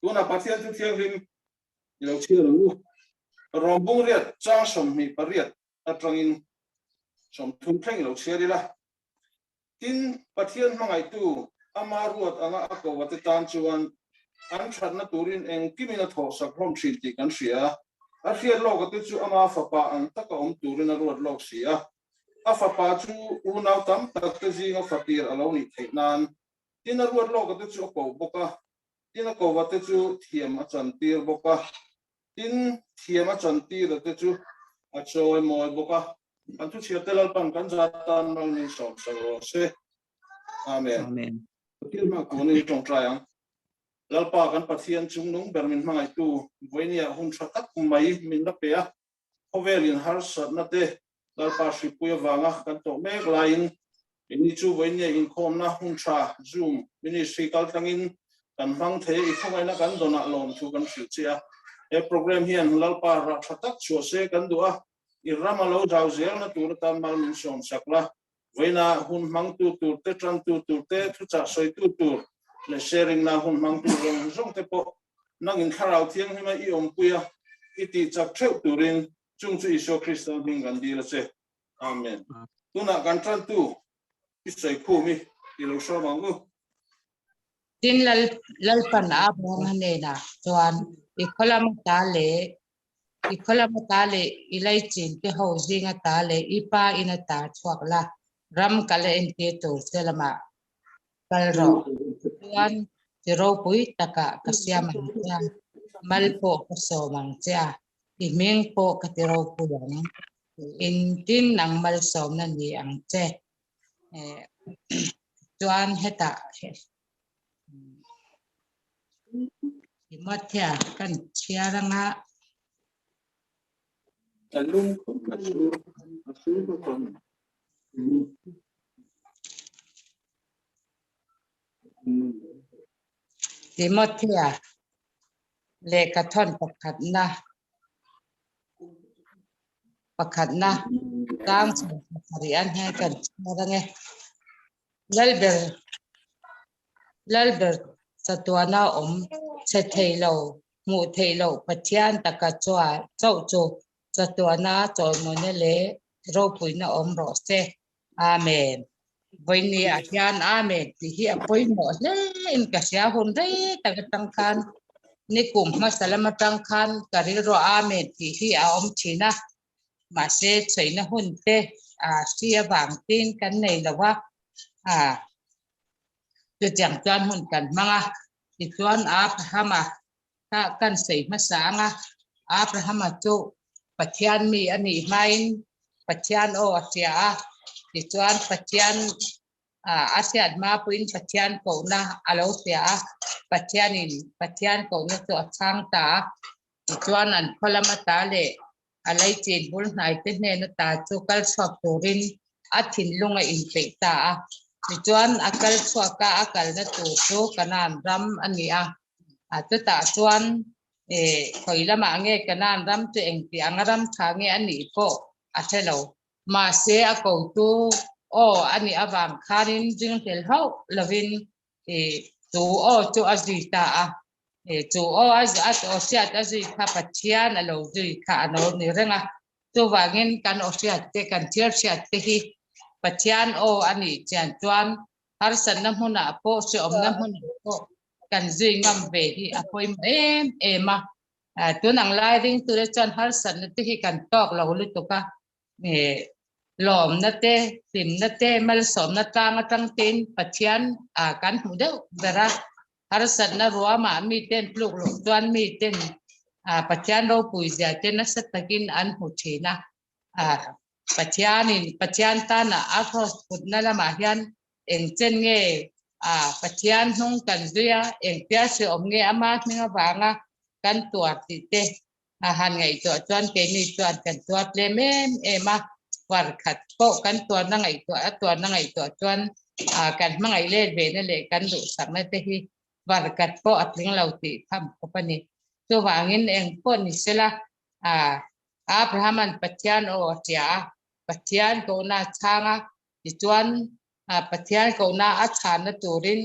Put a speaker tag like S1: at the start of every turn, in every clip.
S1: Tunah Pathian chu thianghlim i lo chhiar ang u. Rawng bung riat chang 28 atangin 30 thleng i lo chhiar ila. Tin, Pathian hmangaihtu ama ruat anga a ko ate tan chuan an thatna turin engkimin a thawhsak hlawm thin tih kan hria. A hriat lawk ate chu ama fapa ang taka awm turin a ruat lawk si a. A fapa chu unau tam tak te zinga fatir a lo nih theih nan. Tin, a ruat lawk ate chu a ko bawk a. Tin, a ko ate chu thiam a chantir bawk a. Tin, thiam a chantir ate chu a chawi mawi bawk a. Kan thuchhiarte Lalpan kan zat tan mal min sawmsak rawh se. Amen.
S2: Amen.
S1: Pathian hma kunin tawngtai ang. Lalpa kan Pathian chungnung ber min hmangaihtu vawinia hun tha tak mai min la pe a. Khawvelin harsatna te Lalpa hripui avanga kan tawh mek laiin Keini chu vawinia inkhawmna hun tha Zoom Ministry kaltlangin kan hmang thei a, i khawngaihna kan dawnah lawmthu kan hrilh che a. He program hian Lalpa rah tha tak chhuah se kan duh a, i ram a lo zau zelna tur atan mal min sawm sak la. Vawiina hun hmangtu tur te, tantu tur te, thuchah sawitu tur leh sharingna hun hmangtu zawng zawng te pawh nangin Thlarau Thianghlima i awmpui a, i tih chak theuh turin chung chu Isua Krista hming kan dil a che. Amen. Tunah kan tantu i sawi khum i i lo hrawm ang u.
S3: Tin Lal Lalpan Abraham hnenah chuan i khaw lama ta leh i khaw lama ta leh i laichin te ho zinga ta leh i pa ina ta chhuak la, ram kal a entir tur che lamah kal rawh. Chuan ti ropui takah ka siam ang che a, mal pawh ka sawm ang che a, i hming pawh ka ti ropui ang. Tiin tin ang malsawmna ni ang che. Chuan hetah Timothea kan chhiar anga. Timothea lehkha thawn pakhatna pakhatna tlang chho pasarih an hian kan chhiar ange. Lalber Lalber chatuana awm chhe thei lo, hmuh theih loh Pathian taka chua chauh chu chatuana chawimawina leh ropuina awm rawh se. Amen. Vawiini ah hian Amen tih hi a pawimawh hle in ka hria hun rei tak atang khan nikum hmasa lam atang khan ka rilru Amen tih hi a awm thin a, mahse chhuaina hun te hri avang tin kan nei lo a, chutiang chuan hun kan hmang a, tichuan Abrahama kha kan sawi hmasa ang a, Abrahama chu Pathian mi a nih hmain Pathian aw a hria a, tichuan Pathian a hriat hma pawhin Pathian kohna a lo hria a, Pathianin Pathian kohna chu a chhang ta a, tichuan an khaw lama ta leh a leichin bul hnaite hnena ta chu kal chhuak turin a thinlung a inpeih ta a. Tichuan a kal chhuak a, a kalna tur chu Kanaan ram a ni a. Chutah chuan khawi lamah nge Kanaan ram chu engti anga ram tha nge a nih pawh a hre lo. Mahse a kotu aw a nih avang khanin ringhlel hauh lovin chu aw chu a zui ta a. Chu aw a aw hriat a zui kha Pathian a lo zui kha a lo ni reng a. Chuvangin kan aw hriat te, kan thil hriat te hi Pathian aw a nih chian chuan harsatna hmunah pawh, hrehawmna hmunah pawh kan zui ngam ve hi a pawimawh em em a. Tun ang lai ringtute chuan harsatna te hi kan tawk lo lutuk a. Lawmna te, hlimna te, malsawmna tlang atang tein Pathian kan hmu deuh ber a. Harsatna ruamah miten tluk loh chuan miten Pathian ropui zia te nasa takin an hmu thin a. Pathianin Pathian tana a cross putna lamah hian eng chen nge Pathian hnung kan zui a, engtia hreawm nge ama hming avanga kan tuar tih te a han ngaihtuah chuan keini chuan kan tuar tlem em em a, var khat pawh kan tuarna ngaihtuah a tuarna ngaihtuah chuan kan hmangaih let ve na leh kan duhsakna te hi var khat pawh a tling lo tih tham khawp a ni. Chuvangin eng pawh ni sela Abraham-a'n Pathian aw a hria a, Pathian kohna a chhang a, tichuan Pathian kohna a chhanna turin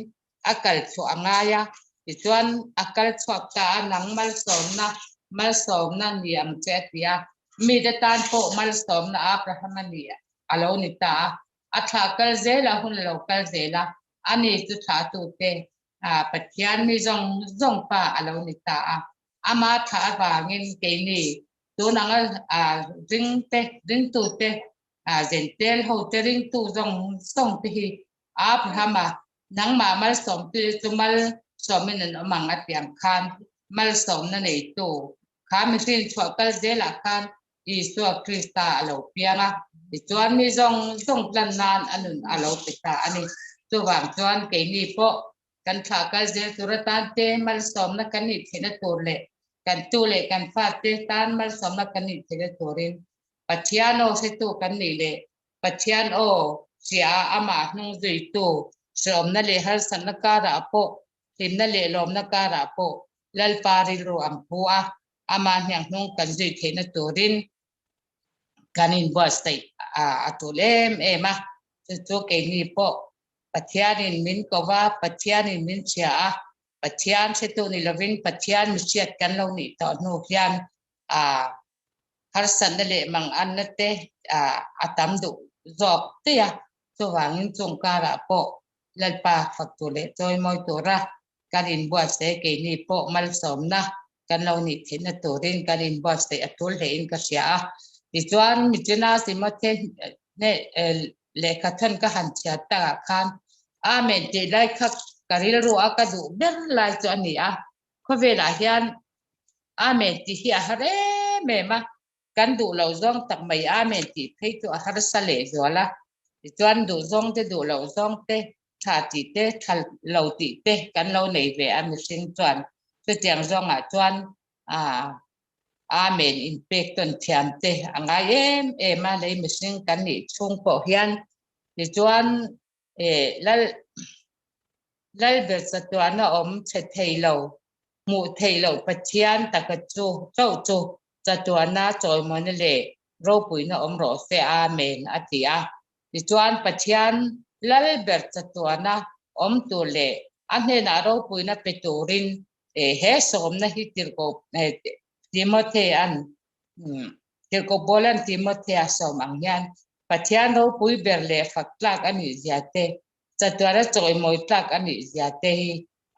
S3: a kal chhuah a ngai a. Tichuan a kal chhuak ta a, nang malsawmna, malsawmna ni ang che a ti a. Mite tan pawh malsawmna Abraham a ni a lo ni ta a. A thlah kal zel a, hun a lo kal zel a, ani chu thlahtute Pathian mi zawng zawng pa a lo ni ta a. Ama thlah avangin keini tun anga ringte, ringtute, Zentel hote ringtu zawng zawng te hi Abrahama nangmah malsawmtu chu malsawmin an awm ang a ti ang khan malsawmna neitu kha mihring chhuah kal zelah khan Isua Krista a lo piang a, tichuan mi zawng zawng tlan nan a nun a lo pe ta a ni. Chuvang chuan keini pawh kan thlah kal zel tur atan te malsawmna kan nih theihna tur leh kan tu leh kan fate tan malsawmna kan nih theihna turin Pathian aw hretu kan nih leh Pathian aw hria a amah hnung zuitu hrehawmna leh harsatna karah pawh hlimna leh lawmna karah pawh Lalpa rilru ang pu a amah hniang hnung kan zui theihna turin kan inbuatsaih a tul em em a. Chu chu keini pawh Pathianin min ko va, Pathianin min hria a, Pathian hretu ni lovin Pathian mihriat kan lo nih tawh hnu hian a harsatna leh manganna te a tam duh zawk daih a, chuvangin chung karah pawh Lalpa fak tur leh chawimawi tura kan inbuatsaih keini pawh malsawmna kan lo nih theihna turin kan inbuatsaih a tul hlein ka hria a. Tichuan Michina Timothy lehkha thawn ka han chhiat takah khan Amen tih lai kha ka rilru a ka duh ber lai chu a ni a, khawvelah hian Amen tih hi a har em em a, kan duh loh zawng tak mai Amen tih phei chu a harsa leh zual a, tichuan duh zawng te duh loh zawng te tha tih te tha lo tih te kan lo nei ve a mihring chuan chutiang zawngah chuan ah Amen inpek tawn thiam te a ngai em em a lei mihring kan nih chhung pawh hian tichuan eh lal Lalber chatuahna awm chhe thei lo, hmuh theih loh Pathian taka chu chauh chu chatuahna chawimawina leh ropuina awm rawh se, Amen, a ti a. Tichuan, Pathian Lalber chatuahna awm tur leh a hnenah ropuina pe turin he sawmna hi tirhkoh Timothea'n tirhkoh Paula'n Timothea sawm ang hian Pathian ropui ber leh fak tlak a nih zia te Chatuara chawimawi tlak a nih zia te hi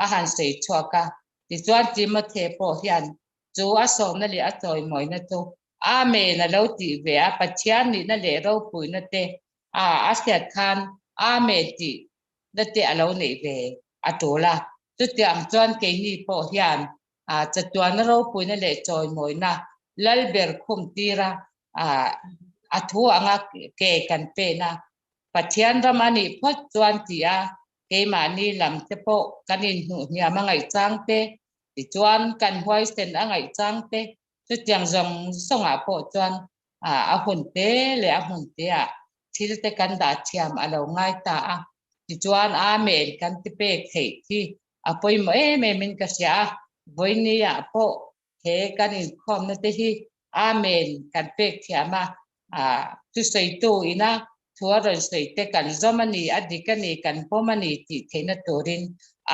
S3: a han sawi chhuak a, tichuan Timothy pawh hian chu a sawmna leh a chawimawina chu Amen a lo tih ve a, Pathian nihna leh ropuina te a a hriat khan Amen tih na te a lo neih ve a tul a. Chutiang chuan keini pawh hian chatuana ropuina leh chawimawina Lalber khum tira a thu anga ke kan pen a, Pathian ram a nih phawt chuan ti a, keimahni lam te pawh kan inhnuh hniam a ngaih chang te, tichuan kan huaisen a ngaih chang te, chutiang zawng zawngah pawh chuan a hun te leh a hmun teah thil te kan dah thiam a lo ngai ta a, tichuan Amen kan ti pek theih khi a pawimawh em em in ka hria a, vawinia pawh he kan inkhawmna te hi Amen kan pek thiam a, thusawitu ina thu a rawn sawi te kan zawm a ni, a dik a ni, kan pawm a ni tih theihna turin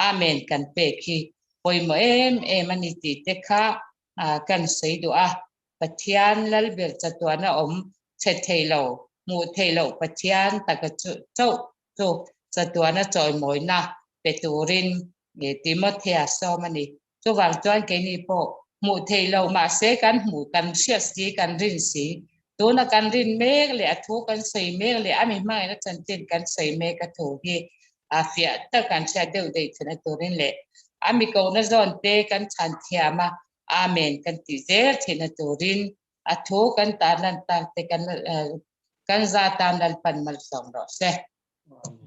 S3: Amen kan pek hi pawimawh em em a ni tih te kha kan sawi duh a. Pathian Lalber chatuana awm chhe thei lo, hmuh theih loh Pathian taka chauh chu chatuana chawimawina pe turin Timothea sawm a ni. Chuvang chuan keini pawh hmuh theih loh mahse kan hmuh kan hriat si kan rin si. Tuna kan rin mek leh a thu kan sawi mek leh a mi hmangaihna chanchin kan sawi mek a thu hi a fiah tak kan hriat deuh daih thuna turin leh a mi kohna zawn te kan chhan thiam a Amen kan tih zel theihna turin a thu kan tarlan tak te kan kan za tan Lalpan malsawm rawh se.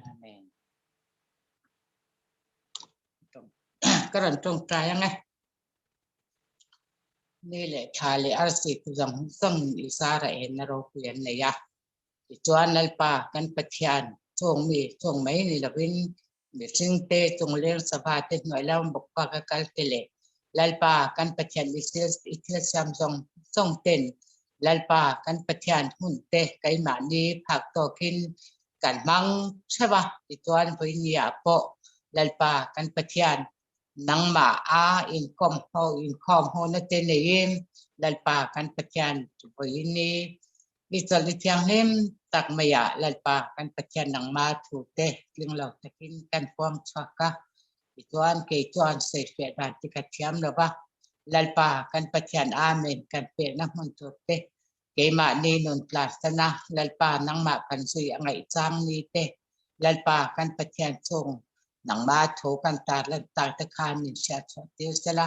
S3: Amen. Ka rawn tawngtai ang e. Ni leh thla leh arsi te zawng zawng in i zara en na ropui an nei a. Tichuan Lalpa kan Pathian chung mi chung mai ni lovin mihring te chung leng sava te hnuai lam bawk bak a kal te leh Lalpa kan Pathian i thil i thil siam zawng zawng ten Lalpa kan Pathian hun te keimahni phak tawkin kan hmang theuh a, tichuan vawinia pawh Lalpa kan Pathian Nangmah a inkawm ho inkhawm ho na te neiin Lalpa kan Pathian vawiin ni i chawlhni thianghlim tak maiah Lalpa kan Pathian nangma thu te tling lo takin kan puang chhuak a, tichuan kei chuan sawifiah dan te ka thiam lo va, Lalpa kan Pathian Amen kan pekna hmun tur te Keimahni nun tlarsana Lalpa nangmah kan zui a ngaih chang ni te, Lalpa kan Pathian chung nangmah thu kan tarlan tak te khan min hriat chhuah tir sela,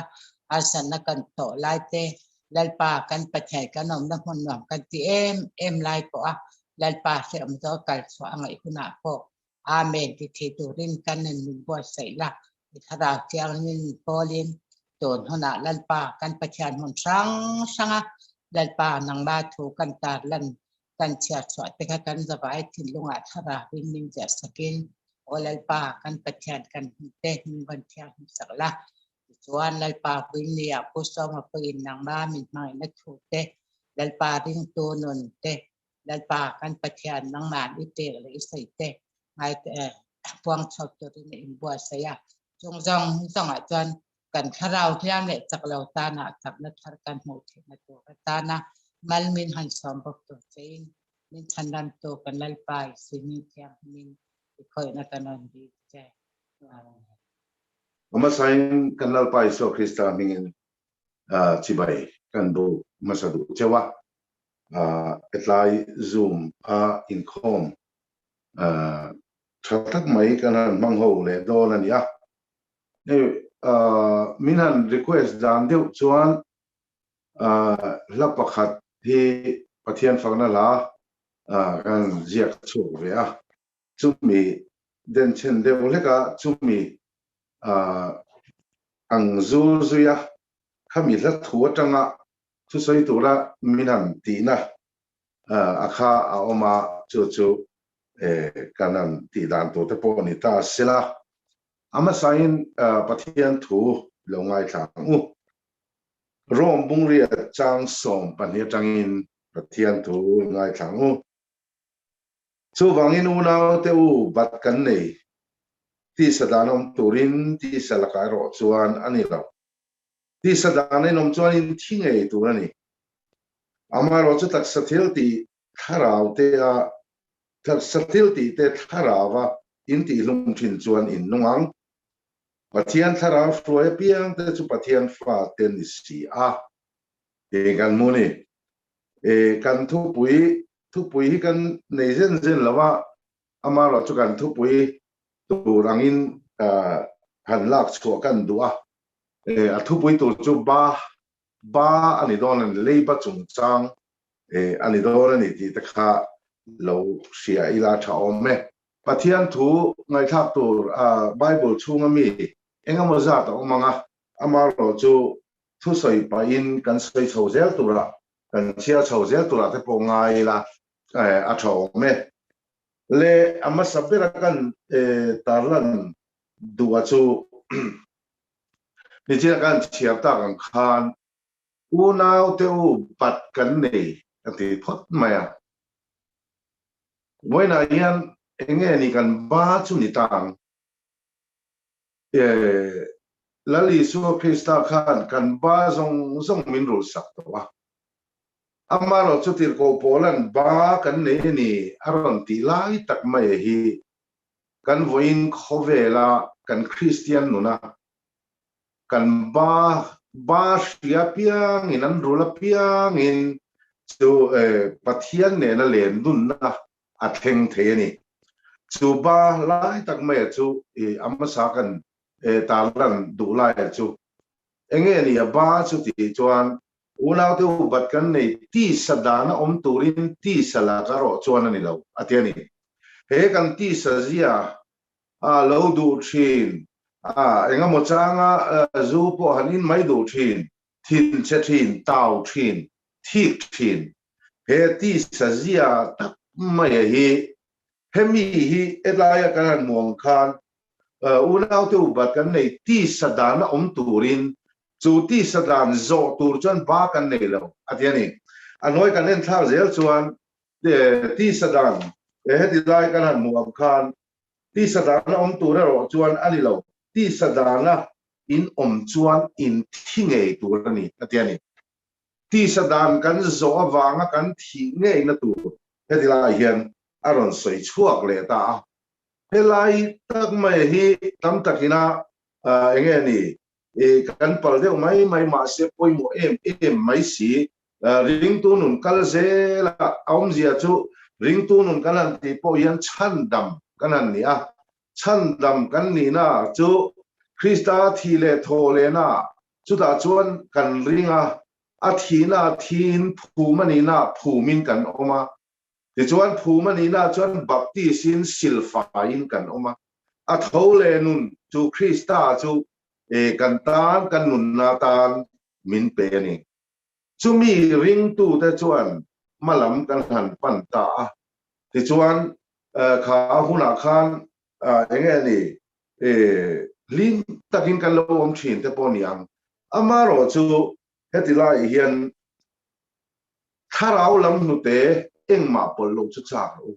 S3: harsatna kan tawh lai te, Lalpa kan Pathian kan awmna hmun nuam kan ti em em lai pawh a Lalpa hrehawm zawk kal chhuah a ngaih hunah pawh Amen ti thei turin kan nun min buatsaih la, i thlarau thianghlim pawlin tun hunah Lalpa kan Pathian hmun hrang hranga Lalpa nangma thu kan tarlan kan chhiar chhuah te kha kan zavai thinlungah thlarauin min ziah sakin aw Lalpa kan Pathian kan hmu te min vawn thianghlim sak la. Tichuan Lalpa Puimnia Pu Sawma pawhin nangma min hmangaihna thu te Lalpa ringtu nun te Lalpa kan Pathian nangman i pek leh i sawi te ngai puang chhuak turin a inbuatsaih a. Chung zawng zawngah chuan kan thlarau hliam leh chak lo tana chakna thar kan hmuh theihna tur atana mal min han sawm bawk tur chein min chhanramtu kan Lalpa i Sihning Thianghlimin i khawihna kan rawn dil che. Amen.
S2: Hmasain kan Lalpa Isua Krista hmingin chibai kan bu hmasa duh cheu a. Hetlai Zoom a inkhawm tha tak mai kan han hmang ho leh dawn a ni a. Hei min han request dan deuh chuan hla pakhat hi Pathian fakna hla kan ziak chhuak ve a. Chumi denchhen deuh hleka chumi ang zul zui a khami hla thu atanga thusawi tura min han tihna a kha a awm a, chu chu kan han tih dan tur te pawh ni ta sela. A hmasain Pathian thu lo ngaithla ang u. Rome bungriat chang 12 atangin Pathian thu ngaithla ang u. Chuvangin unaute u bat kan nei, tisa dan awm turin tisa lakah erawh chuan a ni lo. Tisa dan in awm chuan in thi ngei tur a ni. Amaherawh chu taksa thil tih thlarau te a taksa thil tih te thlarau a in tihhlum thin chuan in nung ang. Pathian thlarau hruai apiang te chu Pathian fa te ni si a. Tih kan hmu ni. E kan thupui thupui hi kan nei zen zen lo a, amaherawh chu kan thupui tur angin han lak chhuah kan duh a. A thupui tur chu ba ba a ni dawn a ni, leiba chungchang a ni dawn a ni tih te kha lo hria ila tha awm e. Pathian thu ngaihthlak tur Bible chhunga mi engemaw zat a awm ang a, amaherawh chu thusawi pahin kan sawi chho zel tura, kan chhiar chho zel tura te pawh ngai ila a tha awm e. Le a hmasa bera kan tarlan duh a chu Nichina kan chhiar tak ang khan unaute u bat kan nei a ti phawt mai a. Vawiinah hian eng nge ni kan ba chu ni ta ang? Lal Isua Krista khan kan ba zawng zawng min rulh sak tawh a. Amaherawh chu tirhkoh Paula'n ba kan nei a ni a rawn tih lai tak mai hi Kan vawiin khawvela kan Kristian nuna kan ba ba hria piangin an rul apiangin chu Pathian nena len nunna a thleng thei a ni. Chu ba lai tak maia chu a hmasa kan tarlan duh laia chu enge ni a ba chu tih chuan unaute upat kan nei tisa dana awm turin tisa laka rawh chuan a ni lo a ti a ni. He kan tisa zia a lo duh thin a, engemaw changa zu pawh han in mai duh thin, thinchhe thin, tau thin, thik thin. He tisa zia tak maia hi hemi hi helaia kan han hmuh ang khan Unaute upat kan nei tisa dana awm turin chu tisa dan zawh tur chuan ba kan nei lo a ti a ni. A hnuai kan en thlak zel chuan tisa dan heti lai kan han hmuh ang khan tisa dana awm tur erawh chuan a ni lo. Tisa dana. in awm chuan in thi ngei tur a ni, a ti a ni. Tisa dan kan zawh avanga kan thih ngeina tur heti lai hian a rawn sawi chhuak leh ta a. Helai tak mai hi tam takina eng nge ni kan pal deuh mai mai mahse pawimawh em em mai si. Ringtu nun kal zel a, a awmzia chu ringtu nun kan han tih pawh hian chhandam kan han ni a. Chhandam kan nihna chu Krista thih leh thawh lehna chutah chuan kan ring a, a thihna thiin phum a nihna phumin kan awm a. Tichuan phum a nihna chuan baptis-in silfaiin kan awm a. A tho leh nun chu Krista chu kan tan, kan nunna tan min pe a ni. Chumi ringtute chuan hmalam kan han pan ta a, tichuan kha hunah khan eng nge ni hlim takin kan lo awm thin te pawh a ni ang. Amaherawh chu heti laiah hian thlarau lam hnute engmah pawlh loh chu chak rawh u.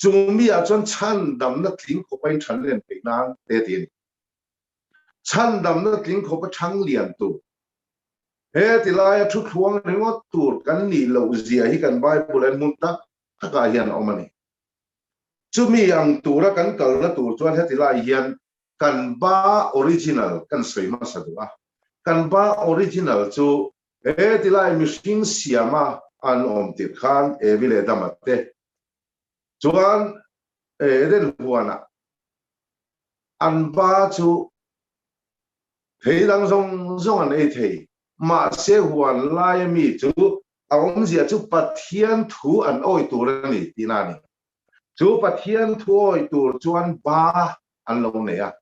S2: Chung mi ah chuan chhandamna tling khawp a inthan len theih nan te ti a ni. Chhandamna tling khawp a thang lian tur. He ti laia thu thluang ringawt tur kan nih loh zia hi kan Bible en hmun tak takah hian a awm a ni. Chumi ang tura kan kalna tur chuan heti lai hian kan ba original kan sawi hmasa duh a. Kan ba original chu he ti lai mihring siama an awm tirh khan Evi leh Adama te Chuan Eden huanah an ba chu thei dang zawng zawng an ei thei, mahse huan laia mi chu a awmzia chu Pathian thu an awi tur a ni tihna a ni. Chu Pathian thu awi tur chuan ba an lo nei a,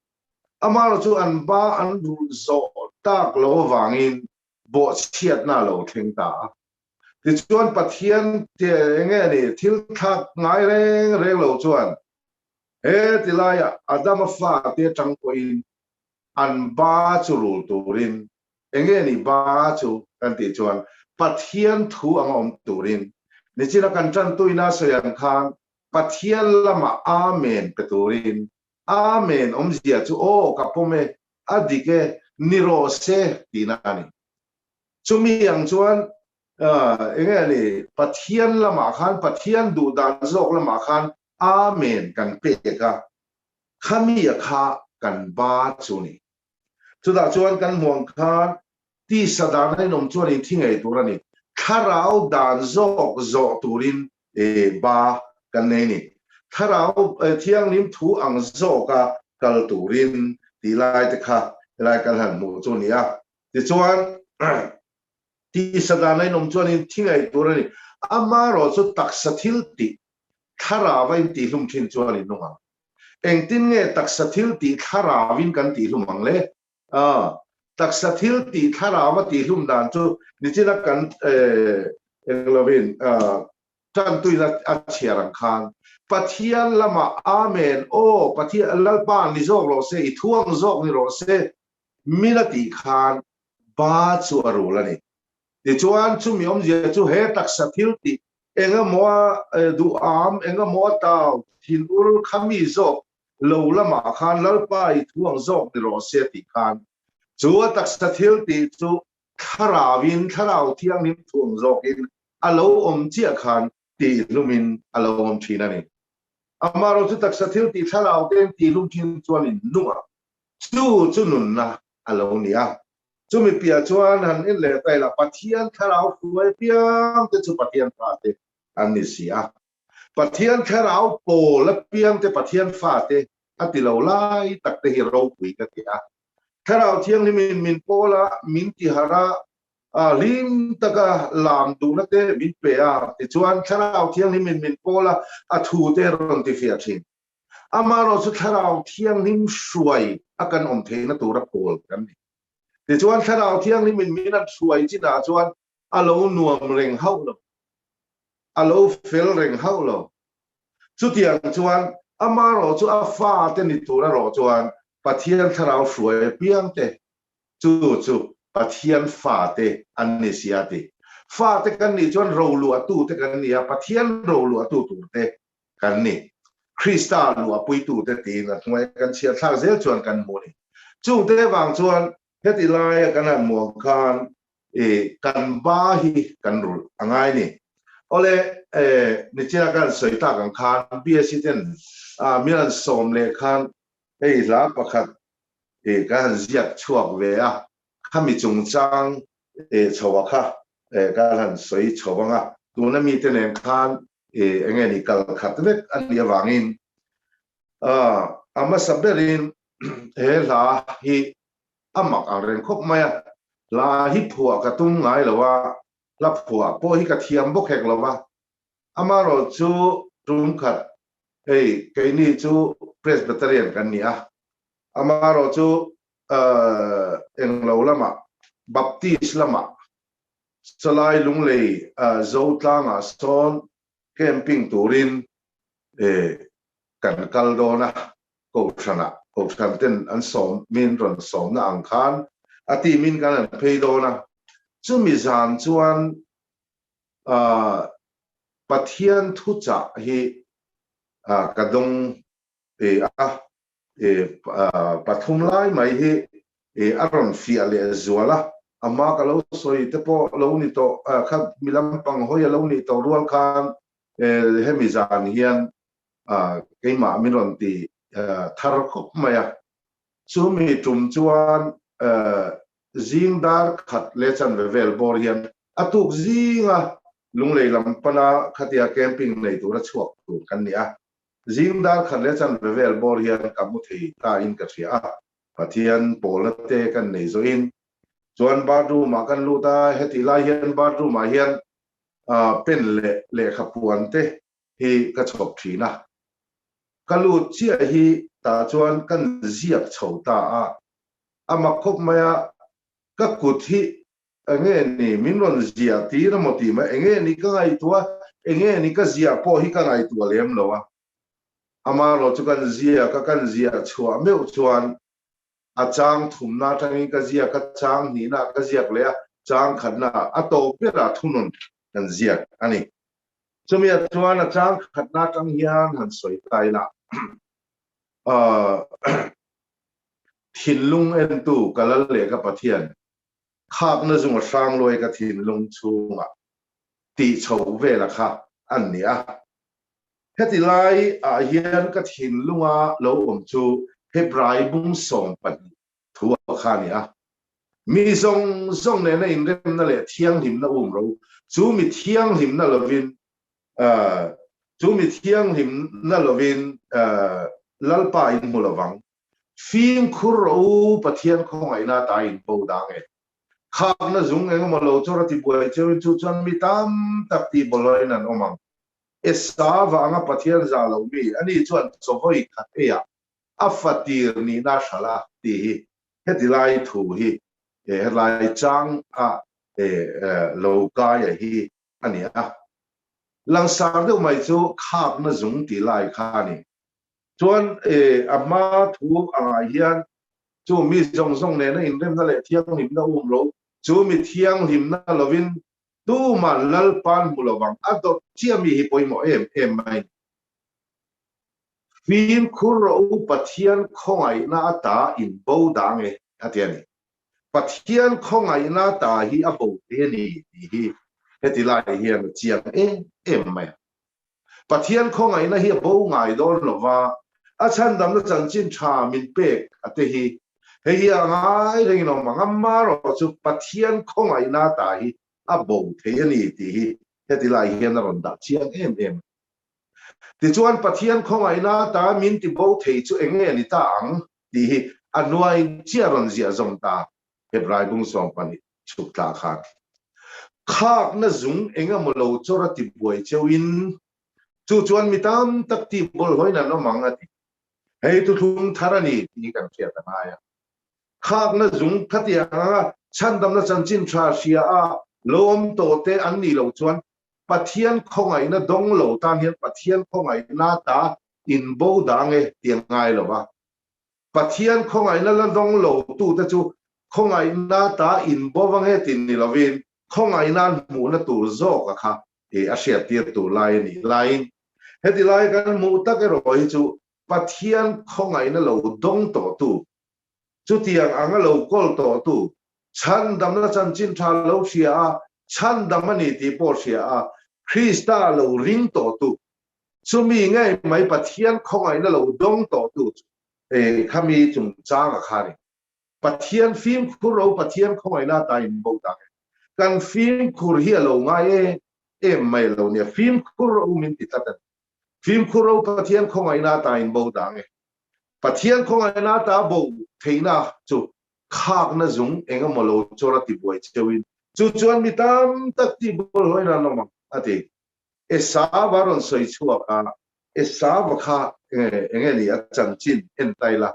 S2: amaherawhchu chu an ba an rulh zawh tak lo avangin bawhchhiatna a lo thleng ta a. Tichuan Pathian te enge ni thil thlak ngai reng reng lo chuan he ti laiah Adama fate atang pawhin an ba chu rul turin enge ni ba chu kan tih chuan Pathian thu anga awm turin nichina kan tantuina sawi ang khan Pathian lamah Amen pe turin Amen awmzia chu aw ka pawm e a dik e ni rawh se tihna a ni. Chumi ang chuan eng nge ni, Pathian lamah khan, Pathian duh dan zawk lamah khan Amen kan pek a, khami a kha kan ba chu ni. Chutah chuan kan hmuh ang khan tisa dan a inawm chuan in thi ngei tur a ni. Thlarau dan zawk zawh turin ba kan nei ni. Thlarau Thianghlim thu ang zawka kal turin tih lai te kha helai kan han hmuh chu a ni a. Tichuan, tisa dan a inawm chuanin thi ngaih tur a ni. Amaherawh chu taksa thil tih thlarau a intihhlum thin chuan in nung ang. Engtin nge taksa thil tih thlarauin kan tihhlum ang le? A, taksa thil tih thlarau a tihhlum dan chu nichina kan englovin tantuina a chhiar ang khan Pathian lamah Amen, aw Pathian Lalpa ni zawk rawh se, i thuang zawk ni rawh se, Min a tih khan ba chu a rul a ni. Tichuan, chumi awmzia chu he taksa thil tih eng emaw a duham, eng emaw a tau thinur kha mi zawk lo lamah khan Lalpa i thu ang zawk ni rawh se a tih khan chu a taksa thil tih chu thlarauin, thlarau thianghlim thu ang zawkin a lo awm chiah khan tihhlumin a lo awm thin a ni. Amaherawhchu chu taksa thil tih thlarau ten tihhlum thin chuan in nung ang. Chu chu nunna a lo ni a. Chumi piah chuan han en leh ta ila, Pathian thlarau hruai apiang te chu Pathian fate an ni si a. Pathian thlarau pawl apiang te Pathian fate a ti lo lai tak te hi ropui ka ti a. Thlarau Thianghlimin min pawl a, min tiharh a, hlim taka lam duhna te min pe a, tichuan Thlarau Thianghlimin min pawl a, a thu te rawn tifiah thin. Amaherawh chu Thlarau Thianghlim hruai a kan awm theihna tura pawl kan ni. Tichuan Thlarau Thianghlimin min an hruai chinah chuan a lo nuam reng hauh lo, a lo fel reng hauh lo. Chutiang chuan amaherawh chu a fate ni tur erawh chuan Pathian Thlarau hruai apiangte chu chu Pathian fate an ni si a ti. Fate kan nih chuan roluahtute kan ni a, Pathian roluahtu turte kan ni. Krista luahpuitute tiin a hnuai kan chhiar thlak zel chuan kan hmu a ni. Chungte vang chuan heti laia kan han muang khan i kan ba hi kan rulh a ngai ni. Awle, nichina kan sawi tak ang khan BSc ten min han sawm leh khan hei hla pakhat i kan han ziak chhuak ve a, khami chungchang chho a kha kan han sawi chho ang a, tuna mite nen khan eng nge ni kal khat vek a nih avangin a hmasa berin he hla hi a mak ang reng khawp mai a, hla hi phuah ka tum ngai lo a, hla phuah pawh hi ka thiam bawk hek lo va, amaherawh chu tum khat hei keini chu Presbyterian kan ni a, amaherawh chu englo lamah Baptist lamah Salai Lunglei Zotlangah sawn camping turin kan kal dawn a, Kohhranah Kohhran ten an sawm min rawn sawmna ang khan a team in kan han phei dawn a, chumi zan chuan Pathian thuchah hi ka dawng a, pathum lai mai hi a rawn fiah leh zual a, ama ka lo sawi te pawh lo ni tawh kha mi lampang hawi a lo nih tawh rual khan hemi zan hian keimah min rawn ti thar khawp mai a. Chumi tum chuan zing dar khat leh chanve vel bawr hian a tuk zinga Lunglei lam pana khatia camping nei tura chhuak tur kan ni a. Zing dar khat leh chanve vel bawr hian ka mu thei ta in ka hria a, Pathian pawlna te kan nei zawhin chuan bathroom ah kan lut a, hetih lai hian bathroom ah hian pen leh lehkha puan te hi ka chhawp thin a, ka lut chiah hi tah chuan kan ziak chho ta a, a mak khawp mai a, ka kut hi enge ni min rawn ziah tir emaw tih mai, enge ni ka ngaihtuah a, enge ni ka ziah pawh hi ka ngaihtuah lem lo a, amaherawh chu kan ziak a, kan ziah chhuah meuh chuan a chang thumna atangin ka ziak a, chang hnihna ka ziak leh a, chang khatna a tawp berah thunun kan ziak a ni. Chumi ah chuan a chang khatna atang hian han sawi ta ila, thinlung entu ka lal leh ka Pathian khakna zunga hrang luai ka thinlung chhungah tih chho vela kha an ni a. Heti lai ah hian ka thinlunga lo awm chu Hebrai bung 12 thu ah kha a ni a. Mi zawng zawng nena inremna leh thianghlimna um ro, chu mi thianghlimna lovin, chu mi thianghlimna lovin Lalpa in hmu lovang. Fimkhur rawh u, Pathian khawngaihna ata in bo dang e. Khakna zung engemaw lo chawr a ti buai cheuin chu chuan mi tam tak tih bawlhhlawhin an awm ang. Esa vanga Pathian zah lo mi, ani chuan chawvawi khat eiah a fatir nihna a hralh a tih hi Heti lai thu hi helai chang a lo kai a hi a ni a. Langsar deuh mai chu khakna zung tih lai kha a ni. Chuan a hma thu angah hian chu mi zawng zawng nena inremna leh thianghlimna um lo, chu mi thianghlimna lovin tuman Lalpan hmu lovang a dawt chiah mi hi pawimawh em em mai a ni. Fimkhur rawh u Pathian khawngaihna ata in bo dang e a ti a ni. Pathian khawngaihna ata hi a bo thei a ni tih hi heti lai hian a chiang em em mai a. Pathian khawngaihna hi a bo ngai dawn lo va, a chhandamna chanchin tha min pek a te hi hei hi a ngai rengin awm ang a, amaherawh chu Pathian khawngaihna ata hi a bo thei a ni tih hi heti lai hian a rawn dah chiang em em a. Tichuan, Pathian khawngaihna ata min ti bo thei chu eng nge ni ta ang? tih hi a hnuai chiah rawn ziah zawm ta Hebrai bung 12 chhuk tla khan. Khakna zung eng emaw lo chawr a ti buai cheuhin, chu chuan mi tam tak ti bawlhhlawin an awm ang a ti. Hei thuthlung thar a ni tih hi kan hriat a ngai a. Khakna zung khatiang anga chhandamna chanchin tha hria a lo awm tawhte an nih loh chuan Pathian khawngaihna dawng lo tan hian Pathian khawngaihna ta in bo dang e ti a ngai lo va. Pathian khawngaihna la dawng lo tute chu khawngaihna ta in bo vang e ti ni lovin khawngaihna an hmuhna tur zawk a kha a hriattir tur lai a nih laiin heti lai kan hmuh tak erawh hi chu Pathian khawngaihna lo dawng tawhtu. Chutiang anga lo kawl tawhtu, chhandamna chanchin tha lo hria a, chhandam a ni tih pawh hria a, Krista lo ring tawhtu, chumi ngei mai Pathian khawngaihna lo dawng tawhtu chu e khami chungchanga kha a ni. Pathian fimkhur ro Pathian khawngaihna ata in bo tak e. Kan fimkhur hi a lo ngai em em mai lo nia, fimkhur ro min ti tlat a ni. Fimkhur ro Pathian khawngaihna ata in bo dang e. Pathian khawngaihna ata bo theihna chu khakna zung eng emaw lo chawr a ti buai cheuin chu chuan mi tam tak tih bawlhhlawhin an awm ang a ti. Esava rawn sawi chhuak a, Esava kha eng nge ni a chanchin en ta ila.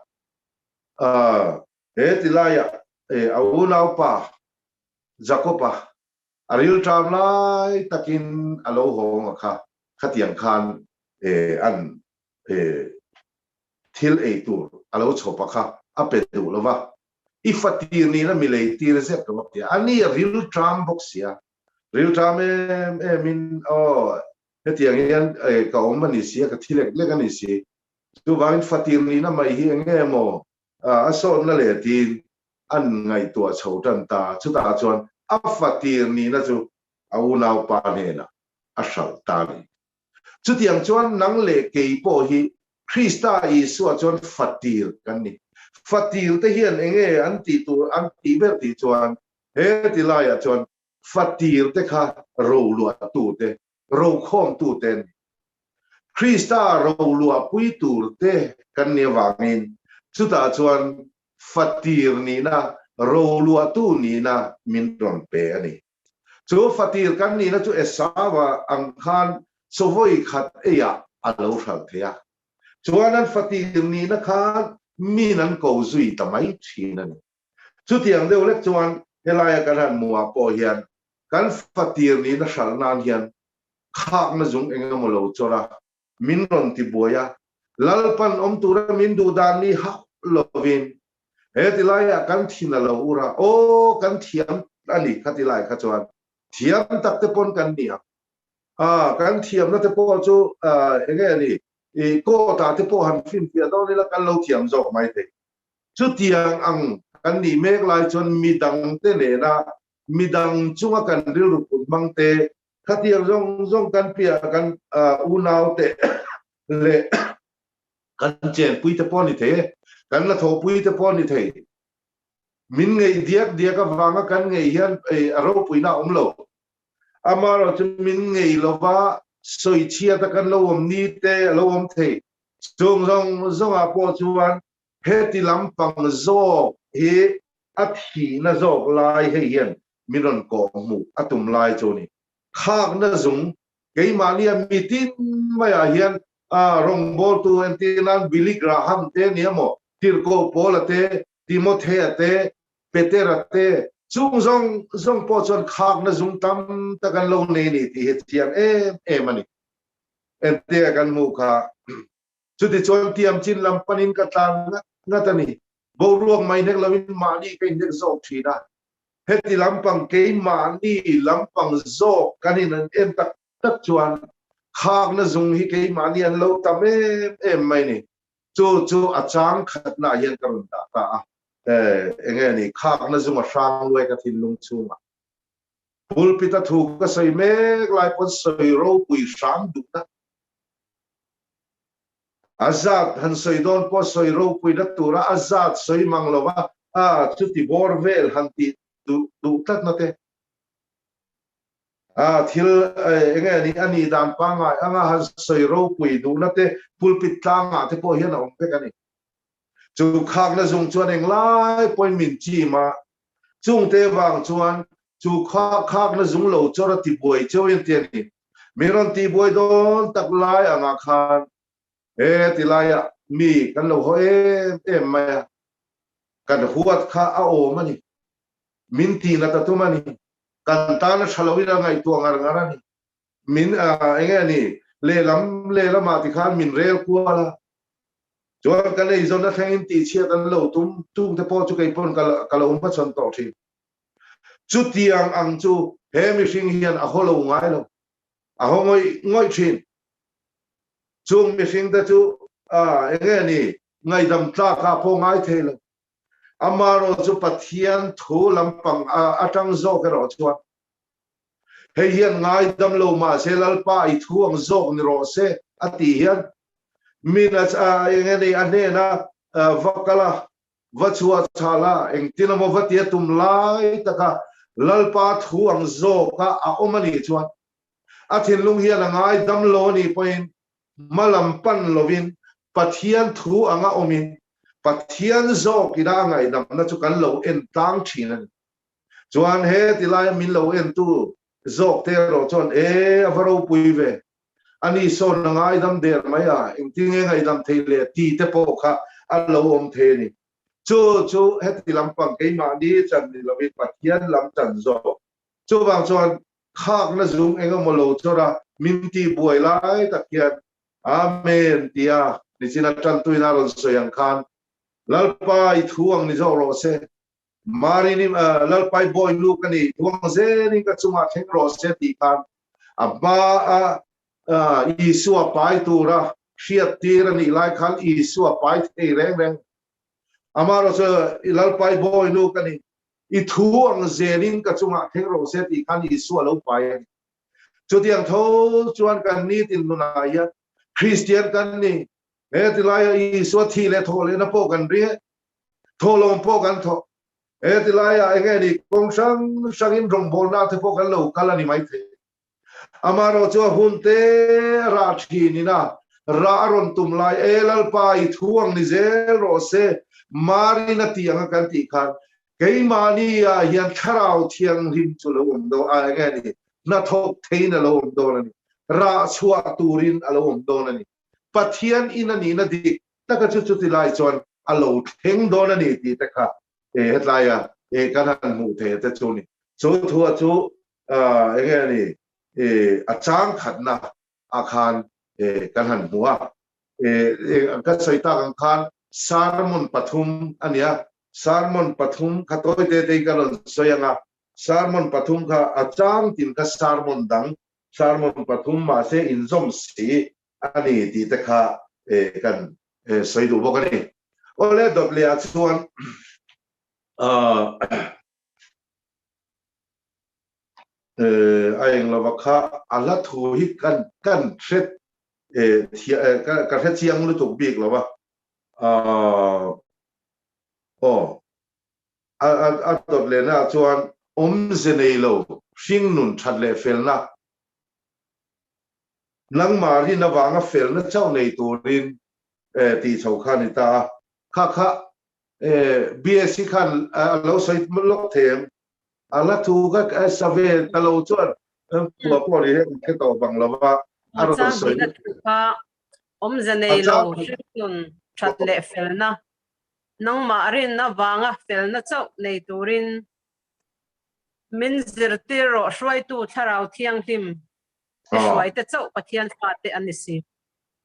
S2: He ti laiah a unaupa Jakob-a a rilṭam lai takin a lo hawng a kha, khatiang khan an thil ei tur a lo chhawp a kha a pe duh lo va, i fatir nihna mi lei tir zet lo a ti a, a ni a rilṭam bawk sia, rilṭam em em in aw hetiang hian ka awm a ni si a, ka thi lek lek a ni si, chuvangin fatir nihna mai hi eng nge maw a sawtna leh tiin an ngaihtuah chho tan ta, chutah chuan a fatir nihna chu a unaupa hnenah a hralh ta a ni. Chutiang chuan nang leh kei pawh hi Krista Isua chuan fatir kan ni. Fatir te hian eng nge an tih tur an tih ber tih chuan he ti laiah chuan fatir te kha roluahtute, rokhawmtute an ni. Krista roluahpui tur te kan nih avangin chutah chuan fatir nihna, roluahtu nihna min rawn pe a ni. Chu fatir kan nihna chu Esau-a ang khan chawvawi khat eiah a lo hralh thei a. Chuan an fatir nihna khan min an ko zui ta mai thin a ni. Chutiang deuh lek chuan helaia kan han hmuh ah pawh hian kan fatir nihna hralh nan hian khakna zung eng emaw lo chawr a, min rawn ti buai a, Lalpan awm tura min duh dan ni hauh lovin he ti laiah kan thin a lo ur a, aw kan thiam a ni kha ti lai kha chuan thiam tak te pawn kan ni ang a, kan thiamna te pawh chu eng nge ni i court ah te pawh han finfiah dawn ila kan lo thiam zawk mai thei. Chutiang ang kan nih mek lai chuan midang te nena midang chunga kan rilru put hmang te Khatiang zawng zawng kan piah kan unau te leh kan chenpui te pawh a ni thei e, kan la thawhpui te pawh a ni thei. Min ngeih diak diak avanga kan ngeih hian a ropuina a awm lo. Amaherawhchu min ngeih lova sawichhiat a kan lo awm ni te a lo awm thei. Chung zawng zawngah pawh chuan heti lampang zawk hi a thihna zawk lai hei hian min rawn kawh hmuh a tum lai chu a ni. Khakna zung keimahnia mi tin maiah hian rawngbawltu entir nan Billy Graham te nia maw, Tirhkoh Paula te, Timothea te, Petera te, chung zawng zawng pawh chuan khakna zung tam tak an lo nei a ni tih hi a chiang em em a ni. Entia kan hmuh kha chutichuan tiam chin lam panin ka tlan ngat ngat a ni. Boruak mai hnek loin mahni ka inhnek zawk thin a. Heti lampang keimahni lampang zawk kan in an en tak tak chuan khakna zung hi keimahni an lo tam em em mai ni. Chu chu a chang khatnaah hian ka rawn dah ta a. Enge ni khakna zung a hrang luai ka thinlung chhungah. Pulpit a thu ka sawi mek lai pawn sawi ropui hram duhna. A zat han sawi dawn pawh sawi ropui na tura a zat sawi mang lo va, a chuti bawr vel han tih duh duh tlat na te. A thil eng nge ni a nih dan pangngai anga han sawi ropui duh na te pulpit tlangah te pawh hian a awm vek a ni. Chu khakna zung chuan englai pawhin min chim a, chungte vang chuan chu khakna zung lo chawr a tibuai cheu in ti a ni. Mi rawn tihbuai dawn tak lai angah khan he ti laiah mi kan lo haw em em mai a, kan huat kha a awm a ni. Min tih nat a tum a ni. Kan tan a tha loin a ngaihtuah ngar ngar a ni. Min eng nge ni lehlam lehlamah tikhan min rel kual a, chuan kan eizawnna thlengin tihchhiat an lo tum tung te pawh chu kei pawn ka lo hmachhawn tawh thin. Chutiang ang chu he mihring hian a haw lo ngai lo, a haw ngawih ngawih thin. Chung mihring te chu eng nge ni ngaihdam tlakah pawh ngai thei lo. Amaherawh chu Pathian thu lampang atang zawk erawh chuan hei hian ngaidam lo mahse Lalpa i thu ang zawk ni rawh se a tih hian min a eng nge ni a hnena va kal a, va chhuah chhal a, engtin emaw va tia tum lai taka Lalpa thu ang zawka a awm a nih chuan a thinlung hian a ngaidam lo a nih pawhin hma lam pan lovin Pathian thu anga awmin Pathian zawk ina a ngaihdamna chu kan lo en tlang thin a ni. Chuan he ti laia min lo entu zawk te erawh chuan e a va ropui ve, ani sawn a ngaidam der mai a, engtin nge ngaihdam thei le ti te pawh kha a lo awm thei a ni. Chu chu heti lampang keimahni chan ni lovin Pathian lam chan zawk. Chuvang chuan Khakna zung eng emaw lo chawr a, min tih buai lai tak hian Amen tia nichina tantuina a rawn sawi ang khan Lalpa i thu ang ni zawk rawh se, Mari ni Lalpa i bawi nu ka ni, thu ang zelin ka chungah thleng rawh se tih khan a hma a Isua pai tura hriat tir a nih lai khan Isua pai thei reng reng amaherawhchu Lalpa i bawi nu ka ni, I thu ang zelin ka chungah thleng rawh se tih khan Isua lo pai a ni. Chutiang tho chuan kan nitin nunah hian Kristian kan ni. He tilaia Isua thi leh thawh lehna pawh kan ring e. Thawhlawm pawh kan thawh. He tilaia eng nge ni kawng hrang hrangin rawngbawlna te pawh kan lo kal a ni maithei. Amaherawh chu a hun te rah thin ina rah a rawn tum lai e Lalpa i thu ang ni zel rawh se Marin a tih anga kan tih khan keimahni ah hian thlarau thianghlim chu lo awm dawn a enge ni hnathawk theiin a lo awm dawn a ni rah chhuah turin a lo awm dawn a ni Pathian in a nihna dik taka chu chuti lai chuan a lo thleng dawn a ni tih te kha hetlai a kan han hmuh theih te chu ni chu thu a chu enge a ni a chang khatna ah khan kan han hmu a ka sawi tak ang khan sermon pathum a nia sermon pathum kha tawi te te ka rawn sawi anga sermon pathum kha a chang tin kha sermon dang sermon pathum mahse inzawm si a ni tih te kha kan sawi duh bawk a ni awle dawt leh ah chuan a eng lova kha a hla thu hi kan kan hre ka hre chiang lutuk bik lo a aw a dawt lehna ah chuan awmze nei lo hring nun that leh felna nangmah rin avanga felna chauh nei turin tih chho kha a ni ta a kha kha BSc khan a lo sawi lawk thei em? A la thu ka sa ve ta lo chuan phuah pawh ni hian hre tawh bang lo va a rawn sawi.
S4: A thu kha awmze nei lo hringnun that leh felna nangmah rinna vanga felna chauh nei turin min zirtir rawh hruaitu thlarau thianghlim te hruaite chauh Pathian fate an ni si.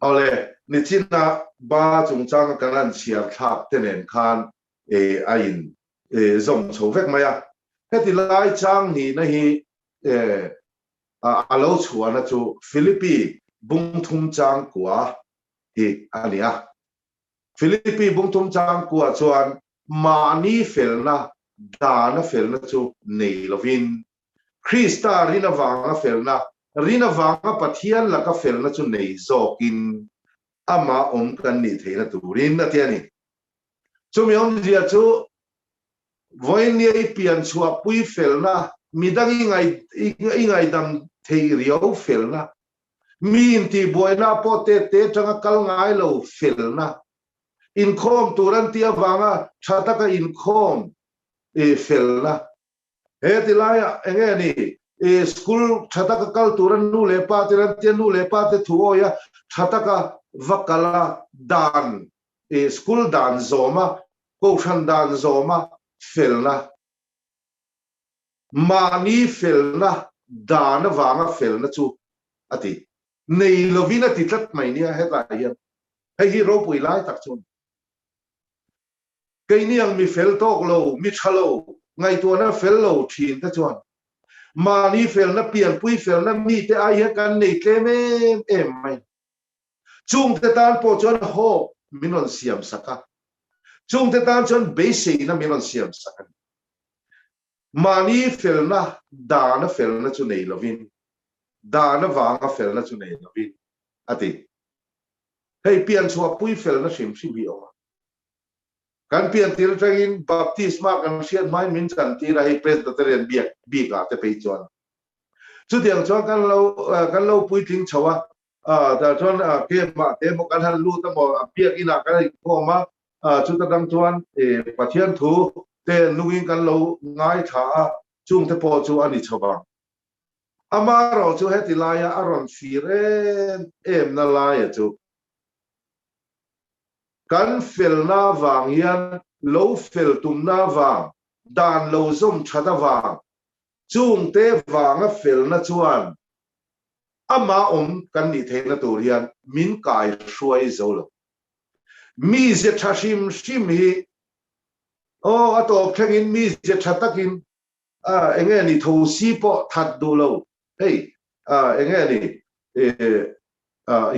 S2: Awle, nichina ba chungchanga kan han chhiar thlak te nen khan a in zawm chho vek mai a. Heti lai chang nihna hi a lo chhuahna chu Philippi bungthum chang kua hi a ni a. Philippi bungthum chang kua chuan mahni felna, dana felna chu nei lovin, Krista rin avanga felna, rin avanga Pathian laka felna chu nei zawkin amah awm kan nih theihna turin a ti a ni. Chumi awmzia chu vawinia i pian chhuahpui felna, midang i ngaihdam theih riau felna, mi intihbuaina pawh te te atanga kal ngai lo felna, inkhawm tur an tih avanga tha taka inkhawm felna. He ti laiah eng nge ni school tha taka kal tura nu leh pa te an tia nu leh pa te thu awia tha taka va kal a dan I school dan zawma, kohhran dan zawma felna, mahni felna dan avanga felna chu a ti. Nei lovin a ti tlat mai nia hetlai hian. Hei hi ropui lai tak chu a ni. Keini ang mi fel tawk lo, mi tha lo, ngaihtuahna fel lo thin te chuan mahni felna, pianpui felna mite ai hian kan nei tlem em em mai. Chungte tan pawh chuan hope min rawn siam sak a. Chungte tan chuan beiseina min rawn siam sak a ni. Mahni felna, dana felna chu nei lovin, dan avanga felna chu nei lovin, a ti. Hei pianchhuahpui felna hrim hrim hi a awm a. Kan piantir atangin baptisma kan hriat hmain min chantir a, hei Presbyterian biak bikah te phei chuan. Chutiang chuan kan lo kan lo puitling chho a, tah chuan camp ah te emaw kan han lut emaw a biak inah kan inkhawm a, chuta tang chuan Pathian thu te nungin kan lo ngaithla a, chungte pawh chu a ni chho vang. Amaherawh chu heti laia a rawn fir em em na laia chu kan felna vang hian lo fel tumna vang, dan lo zawm that avang, chungte vanga felna chuan amah awm kan nih theihna tur hian min kai hruai zo lo. Mi ze tha hrim hrim hi aw a tawp thlengin mi ze tha takin eng nge ni thosi pawh that duh lo hei eng nge ni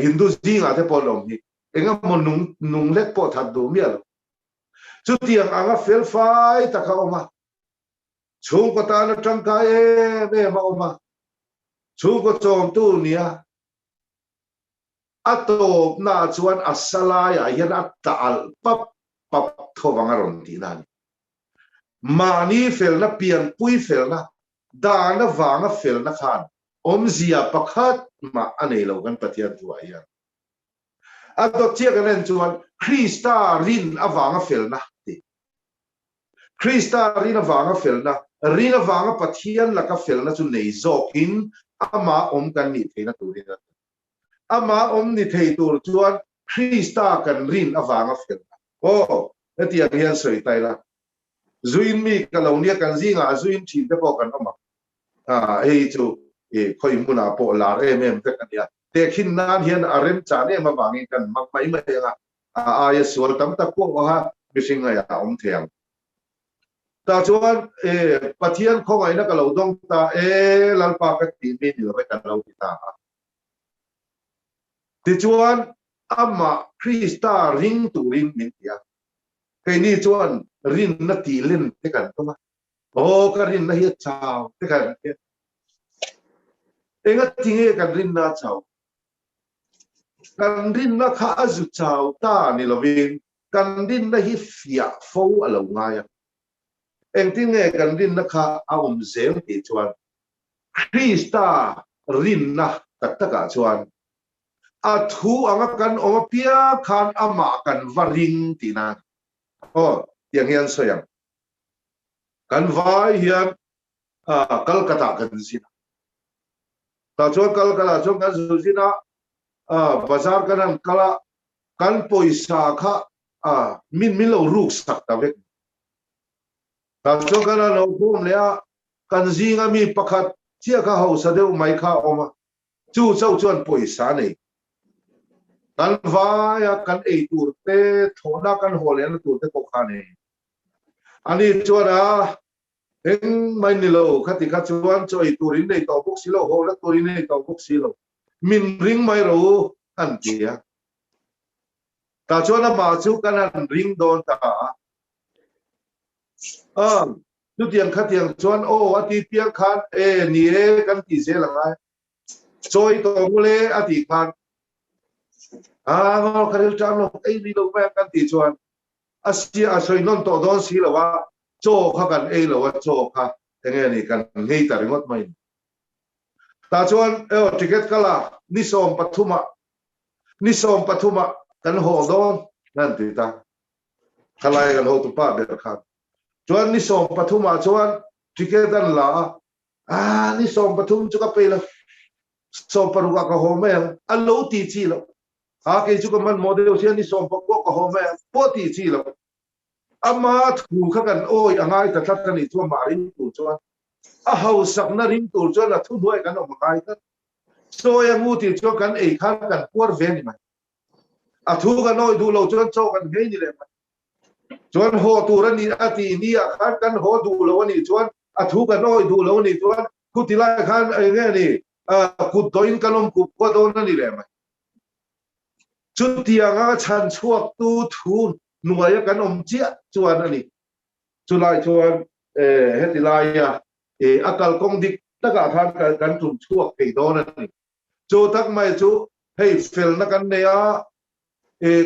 S2: Hindu zingah te pawh an awm hi eng emaw nung nung lek pawh that duh miah lo. Chutiang anga fel fai taka awm a, chhungkaw tana tangkai em em a awm a, chhungkaw chawmtu nia a tawpnaah chuan a sa laiah hian a tla alh pap pap thovang a rawn tihna a ni. Mahni felna, pianpui felna, dan avanga felna khan awmzia pakhat mah a nei lo kan Pathian thuah hian. A dawt chiah kan en chuan Krista rin avanga felna tih. Krista rin avanga felna, rin avanga Pathian laka felna chu nei zawkin amah awm kan nih theihna turin a ti. Amah awm ni thei tur chuan Krista kan rin avanga felna. Aw, hetiang hian sawi ta ila. Zuin mi ka lo nia kan zingah zuin thin te pawh kan awm ang. Ah, hei chu i khawi hmunah pawh lar em em vek a nia. Tehkhin nan hian a remchan em avangin kan hmang mai mai ang a, a aia sual tam tak pawh kha mihring ngaiah a awm thei ang. Tah chuan e Pathian khawngaihna ka lo dawng ta e, Lalpa ka tih mi ni love ka lo ti ta a. Tichuan amah Krista ring turin min ti a. Keini chuan rinna tih len te kan tum a. Aw ka rinna hi a chau te kan ti a. Enga tinge kan rinna a chau? Kan rinna kha a zu chau ta ni lovin kan rinna hi fiah fo a lo ngai a. Engtin nge kan rinna kha a awm zel tih chuan Krista rinna tak takah chuan a thu anga kan awm apiang khan amah kan va ring tihna a ni. Aw, tiang hian sawi ang. Kan vai hian Kalkata kan zin a. Tah chuan Kalkata chuan kan zu zin a, bazar kan han kal a, kan pawisa kha min min lo ruk sak ta vek. Tah chuan kan han lo khawm leh a, kan zinga mi pakhat chiah kha hausa deuh mai kha a awm a, chu chauh chuan pawisa nei. Kan vai a, kan ei tur te, thlawhna kan haw lehna tur te pawh kha a nei. Ani chuan a, eng mai ni lo, khati kha chuan chaw ei tur in nei tawh bawk si lo, hawhna tur in nei tawh bawk si lo, min ring mai ro u, an ti a. Tah chuan amah chu kan han ring dawn ta a. Aw, chutiang khatiang chuan aw a ti piang khan e ni e kan ti zel ang a, chawi tawh ngu le a tih khan a ngaw ka ril ṭam lo, ei ni lo mai ang kan tih chuan a sia a sawi nawn tawh dawn si lo a, chaw kha kan ei lo a, chaw kha enge ni kan nghei ta ringawt mai ni. Tah chuan aw ticket ka la ni 13 ah ni 13 ah kan haw dawn an ti ta. Khalai kan hotupa ber khan chuan ni 13 ah chuan ticket an la a, ah ni 13 chu ka pei lo, 16 ah ka haw mai ang a lo ti chi lo. A kei chu ka hmanhmawh deuh hian ni 19 ka haw mai ang pawh ti chi lo. Ama thu kha kan awi a ngai ta tlat a nih chu amah ring tur chuan a hausakna ring tur chuan a thuhnuai kan awm a ngai tlat. Chawi a ngu tih chuan kan ei khan kan puar ve ni mai. A thu kan awi duh lo chuan chaw kan nghei ni leh mai. Chuan haw tur a nih a tih ni ah khan kan haw duh lo a nih chuan a thu kan awi duh lo a nih chuan khuti lai khan eng nge ni kut dawhin kan awm kup khua dawn a ni leh mai. Chutianga chhan chhuaktu thu hnuaia kan awm chiah chuan a ni. Chulai chuan heti laia a kalkawng dik takah khan kan tum chhuak thei dawn a ni. Chu tak mai chu hei felna kan nei a,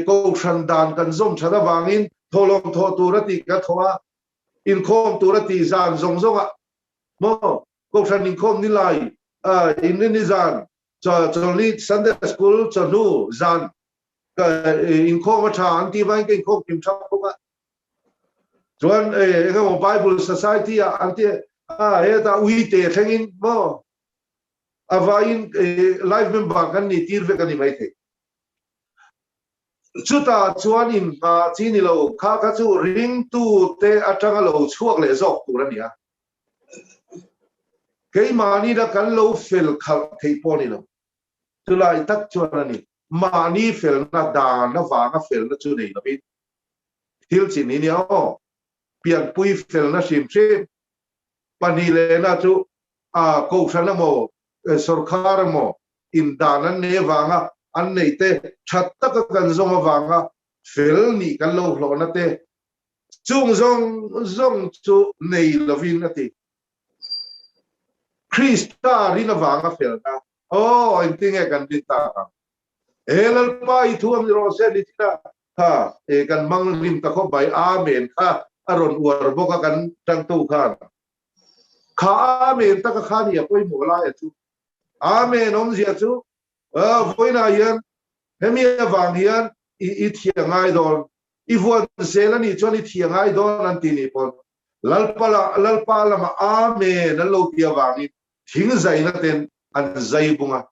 S2: kohhran dan kan zawm that avangin thawhlawm thawh tur a tih ka thaw a, inkhawm tur a tih zan zawng zawng ah maw kohhran inkhawm ni lai inrini zan chawlhni Sunday school chawhnu zan inkhawm a tha an tih vangin ka inkhawm kim tha bawk a. Chuan eng emaw Bible Society ah an ti a hetah uite thlengin maw a vaiin life member kan ni tir vek a ni maithei. Chutah chuan inhma chi ni lo kha kha chu ringtute atanga lo chhuak leh zawk tur a ni a. Keimahni la kan lo fel khalh theih pawh a ni lo. Chulai tak chuan a ni. Mahni felna dan avanga felna chu nei lovin thil chi ni nia aw. Pianpui felna hrim hrim pahnilehna chu a kohhran emaw sorkar emaw indan an nei avanga an neih te tha taka kan zawm avanga fel nih kan lo hlawhna te chung zawng zawng chu nei lovin a ti. Krista rin avanga felna aw engtinge kan rin tak ang? He Lalpa i thu ang ni rawh se ni thila kha e kan mang rim ta khawp mai Amen kha a rawn uar bawk a kan tangtu khan kha Amen taka kha ni a pawimawh lai a chu Amen awmzia chu vawiinah hian hemi avang hian i thiah ngai dawn i vuan zel a nih chuan i thiah ngai dawn an ti nih pawn Lalpa Lalpa lamah Amen an lo ti avangin thing zaina ten an zai bung a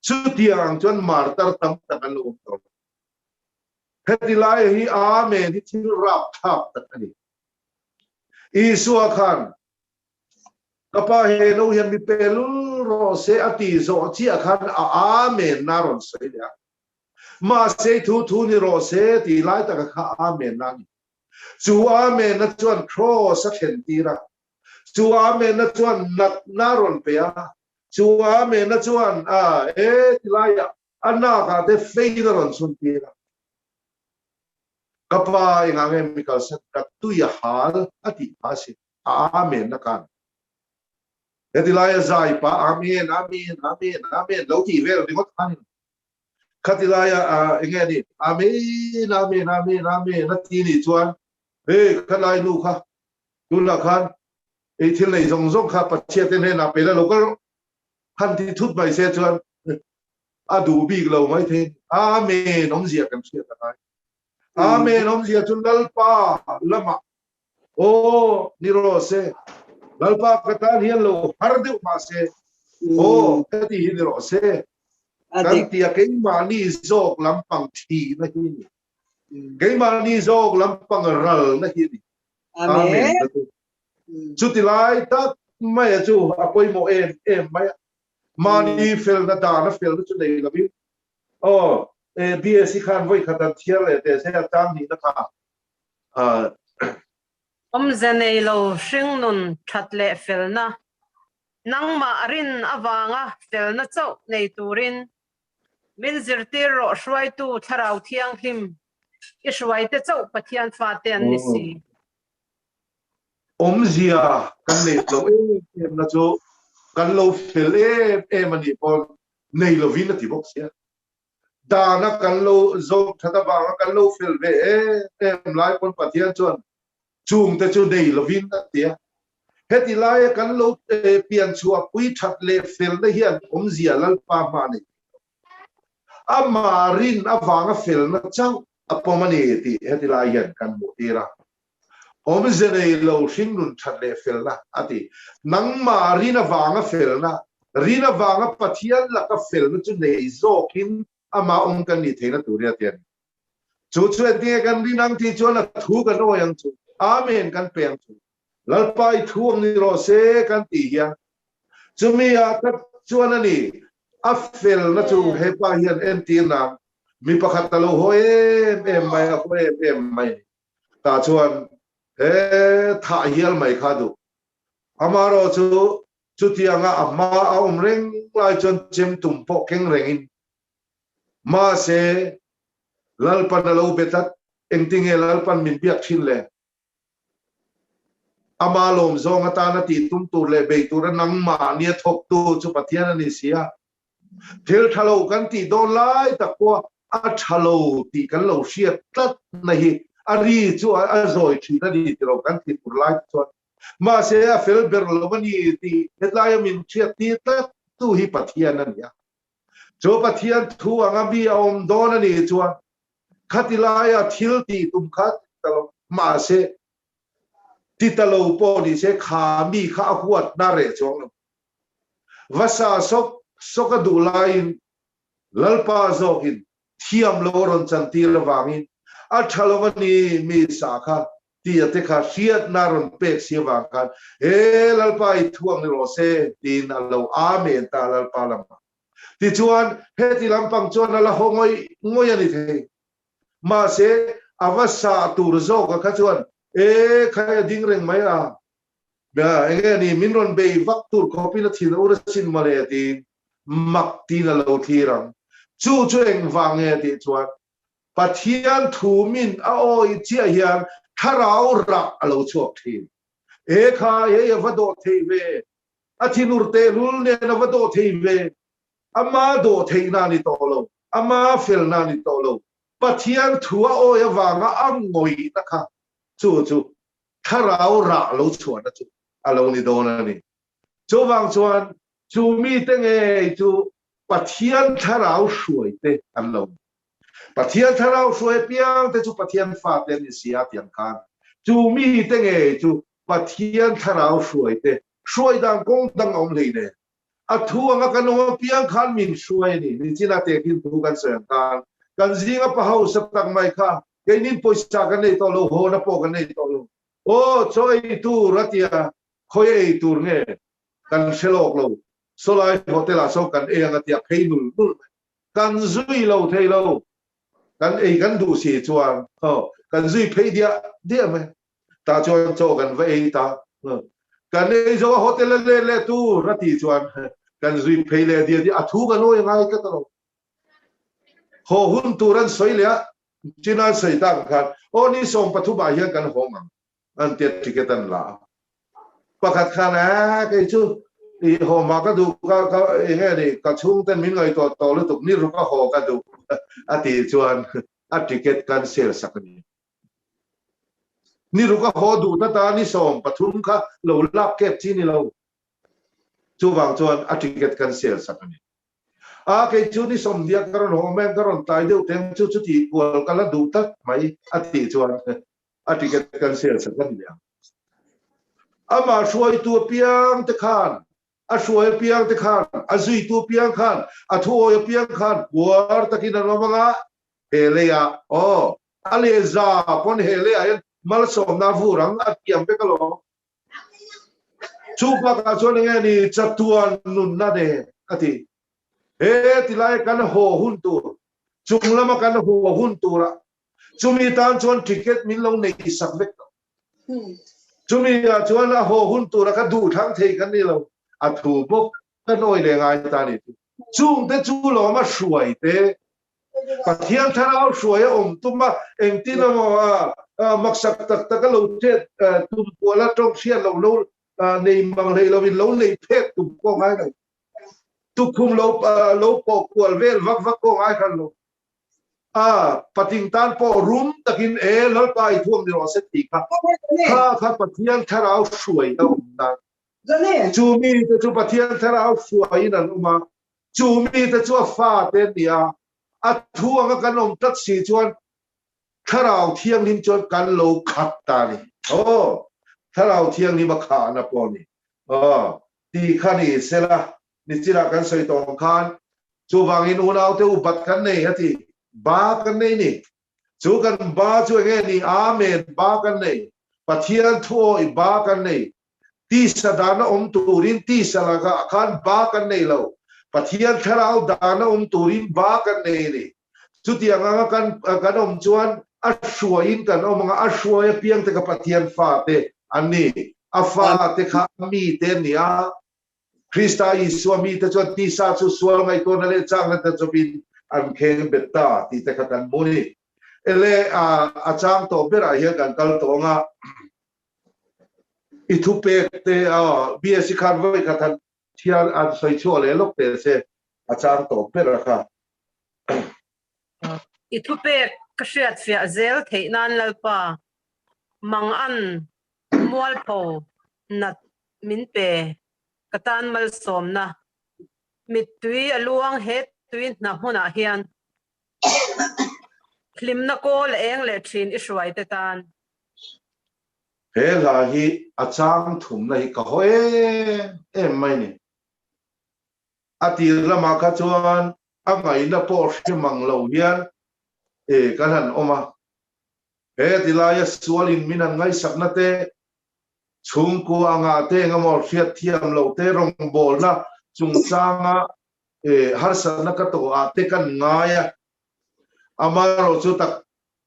S2: chutiang ang chuan martar tam tak an lo awm tawh. Heti lai hi Amen hi thil rapthlak tak a ni. Isua khan Ka pa he no hian mi pe lul rawh se a ti zawh chiah khan a Amen na rawn sawi leh a. Mahse thu thu ni rawh se ti lai taka kha Amen na a ni. Chu Amen na chuan Kraws a thlen tir a. Chu Amen na chuan natna rawn pe a. Chu Amen na chuan a e ti laiah a nakah te fein a rawn chhun tir a. Ka pa engah nge mi kalsan ka tui a hal a tih pha a si. Amen na kan. Heti laia zai pa Amen, Amen, Amen, Amen lo tih vel ringawt khan in khati laia enge ni Amen, Amen, Amen, Amen a ti nih chuan hei khalai nu kha tunah khan ei thil nei zawng zawng kha Pathian te hnenah pe la lo kal han ti thut mai se chuan a duh bik lo mai thei. Amen awmzia kan hriat a ngai. Amen awmzia chu Lalpa lamah Aw, ni rawh se. Lalpa ka tan hian lo har deuh mah se. Aw, ka ti hi ni rawh se. Kan tia keimahni zawk lampang thihna hi ni. Keimahni zawk lampang ralna hi ni. Amen. Chuti lai tak mai a chu a pawimawh em em mai a. Mahni felna dan a felna chu nei lovin. Aw, BSc khan vawi khat an thiar leh teh se a chang hnihna kha.
S4: Awmze nei lo hringnun that leh felna, nangmah rin avanga felna chauh nei turin min zirtir rawh hruaitu Thlarau Thianghlim i hruaite chauh Pathian fate an ni si.
S2: Awmzia kan nei lo em em na chu kan lo fel em em a nih pawn nei lovin a ti bawk sia. Dana kan lo zawm that avanga kan lo fel ve em em lai pawn Pathian chuan chungte chu nei lovin a ti a. Heti laia kan lo pian chhuah pui that leh felna hian awmzia Lalpa hma nei thei lo. Amah rin avanga felna chauh a pawm a ni tih heti lai hian kan hmuh tir a. Awmze nei lo hringnun that leh felna a ti. Nangmah rin avanga felna, rin avanga Pathian laka felna chu nei zawkin amah awm kan nih theihna tur hi a ti a ni. Chu chu entinge kan rin ang tih chuan a thu kan awi ang chu. Amen kan pe ang chu. Lalpa i thu ang ni rawh se kan tih hian chumi ah tak chuan a ni a felna chu hepa hian entir nan mi pakhat a lo haw em em mai a haw em em mai a ni. Tah chuan he thah hial mai kha duh. Amaherawh chu chutianga a hma a awm reng lai chuan chem tum pawh keng rengin mahse Lalpan a lo be tlat. Engtinge Lalpan min biak thin le? Ama lawm zawng atana tih tum tur leh bei tura nangmahnia thawktu chu Pathian a ni si a. Thil tha lo kan tih dawn lai tak pawh a tha lo tih kan lo hriat tlat na hi a ri chu a zawi thin a ni ti lo kan tih tur lai chuan. Mahse a fel ber lo a ni tih hetlaia min hriat tir tlat tu hi Pathian a ni a. Chu Pathian thu anga mi a awm dawn a nih chuan khati laia thil tih tum kha ti ta lo mahse ti ta lo pawh ni se kha mi kha a huatna reh chuang lo. Va sa sawk sawk a duh laiin Lalpa zawkin thiam lo a rawn chantir avangin a tha lo a ni mi sa kha tia te kha hriatna a rawn pek si avang khan he Lalpa i thuang ni rawh se tiin a lo Amen ta Lalpa lamah. Tichuan heti lampang chuan a la haw ngawih ngawih a ni thei. Mahse a va sa tur zawka kha chuan e khai a ding reng mai a, Enge ni min rawn bei vak tur khawpin a thin a ur asin mawle tiin mak tiin a lo thlir ang. Chu chu engvang nge tih chuan Pathian thu min a awih chiah hian thlarau rah a lo chhuak thin. E kha hei a va dawh thei ve, a thinur tehlul nen a va dawh thei ve, ama dawh theihna a ni tawh lo, ama felna a ni tawh lo, Pathian thu a awih avanga a ngawihna kha chu chu thlarau rah lo chhuahna chu a lo ni dawn a ni. Chuvang chuan chu mite ngei chu Pathian thlarau hruaite an lo ni. Pathian thlarau hruai apiangte chu Pathian fate an ni si a tiang khan chu mite ngei chu Pathian thlarau hruaite hruai dan kawng dang a awm hlei nen. A thu anga kan awm apiang khan min hruai a ni. Nichina tehkhin thu kan sawi ang khan kan zinga pa hausa tak mai kha keinin pawisa kan nei tawh lo, hawna pawh kan nei tawh lo. Aw, chaw ei tur a tia, khawi ei tur nge kan hre lawk lo. Sawlai hotel ah sawn kan ei ang a tia, phei nul nul mai. Kan zui lo thei lo, kan ei kan duh si chuan aw, kan zui phei diah diah mai. Tah chuan chaw kan va ei ta. Kan ei zo a hotel a let leh tur a tih chuan kan zui phei leh diah diah a, thu kan awi ngai tlat a lo. Haw hun tur an sawi leh a, China an sawi tak khan aw ni 13 ah hian kan hawng ang an tia ticket an la a. Pakhat khan eh kei chu i haw mah ka duh ka ka enge ni ka chhungten min ngaihtuah tawh lutuk ni ruk a haw ka duh a tih chuan a ticket cancel sak a ni. Ni ruk a haw duh ta ta ni 13 kha lo lak kep chi ni lo. Chuvang chuan a ticket cancel sak a ni. A kei chu ni 20 ka rawn haw mai ang ka rawn tlai deuh teng chu chuti kual ka la duh tak mai a tih chuan a ticket cancel sak a ni ang. Amah hruaitu apiang te khan a hruai apiang te khan a zuitu apiang khan a thuawi apiang khan puar takin an awm anga he leiah aw a lehza pawn he leiah hian malsawmna vur ang a tiam vek alawm. Chu bakah chuan enge ni chatuan nunna nen a ti. He tilai kan haw hun tur, chung lama kan haw hun turah chumi tan chuan ticket min lo nei sak vek tawh. Chumi ah chuan a haw hun tura ka duh thlang thei kan ni lo, a thu bawk ka nawi leh ngai ta ni chu. Chungte chu lawm a hruai te Pathian thlarau hruai a awm tum a, engtin emaw maksak tak tak a lo chet tum kual a, tawng hriat lo lo nei mang hlei lovin lo nei phek tum pawh ngai lo. Tukhum lo lo pawh kual vel vak vak pawh ngai hran lo. A pating tan pawh rum takin e Lalpa i thuam ni rawh se tih kha kha kha Pathian thlarau hruai a awm dan. Chu mite chu Pathian thlarau hruaiin an awm a, Chu mite chu a fate an ni a, a thu anga kan awm tlat si chuan Thlarau Thianghlim chuan kan lo khat ta a ni. Aw, Thlarau Thianghlim a khahna pawh a ni. Aw, tih kha ni sela, nichinah kan sawi tawh ang khan, chuvangin unaute upat kan nei heti, ba kan nei ni. Chu kan ba chu enge ni? Amen, ba kan nei. Pathian thu awih ba kan nei. Tisa dana awm turin tisa lakah khan ba kan nei lo. Pathian thlarau dana awm turin ba kan nei a ni. Chutiang anga kan kan awm chuan a hruaiin kan awm anga a hruai apiang te kha Pathian fate an ni. A fate kha a mite an ni a. Krista Isua mite chuan tisa chu sual ngaihtuahna leh chakna te chawpin an kheng bet ta tih te kha kan hmu a ni. Ele a chang tawh berah hian kan kal tawh ang a, i thupek te BSc khan vawi khat han thial an sawi chhuah leh lawk teh se a chang tawh ber a kha.
S4: I thupek ka hriat fiah zel theih nan Lalpa mang an mualpho nat min pe ka tan malsawmna mittui a luang he tui hna hmunah hian hlimna kawl a eng leh thin i hruaite tan.
S2: He hla hi a chang thumna hi ka haw em em mai ni. A tir lamah kha chuan a ngaihna pawh hre mang lo hian e kan han awm a. He tilaia sualin min han ngaihsakna te, chhungkua anga te engemaw hriatthiam loh te rawngbawlna chungchanga e harsatna ka tawh ah te kan ngai a. Amaherawhchu tak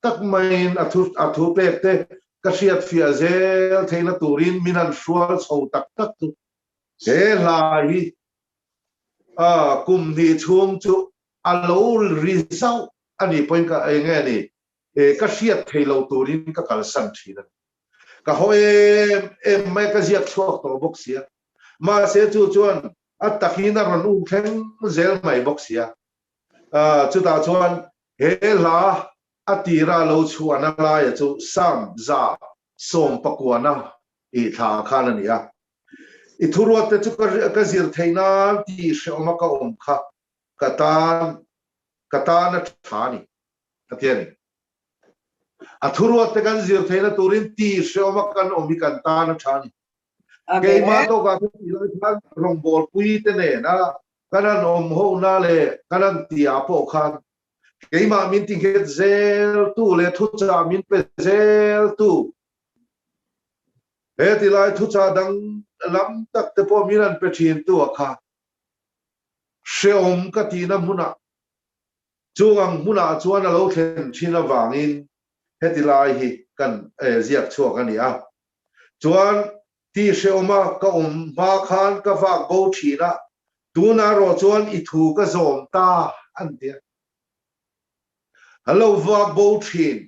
S2: tak maiin a thu a thu pek te ka hriat fiah zel theihna turin min han hrual chho tak tak chu he hla hi a kum hnih chhung chu a lo ri zauh a nih pawhin ka eng nge ni e ka hriat thei lo turin ka kalsan thin a ni. Ka haw em em mai ka ziak chhuak tawh bawk sia. Mahse chu chuan a takin a rawn um thleng zel mai bawk sia. Chutah chuan he hla a tira lo chhuahna laia chu Psalm 119 i thla khan a ni a. I thuruatte chu ka zir theih nan tih hrehawma ka awm kha ka tan ka tan a tha a ni, a ti a ni. A thuruatte kan zir theihna turin tih hrehawma kan awm hi kan tan a tha a ni. Keimah tawkah ka tih lai khan rawngbawlpui te nena Kan han awm ho na leh kan han ti ah pawh khan keimah min ti nghet zel tu leh thuchah min pe zel tu he ti lai thuchah dang lam tak te pawh min han pe thin tu ah kha hreawm ka tihna hmunah chung ang hmunah chuan a lo thlen thin avangin heti lai hi kan ziak chhuak a ni a. Chuan Ti hreawma ka awm hma khan ka vak bo thin a, tunah erawh chuan i thu ka zawm ta an ti a. An lo vak bo thin.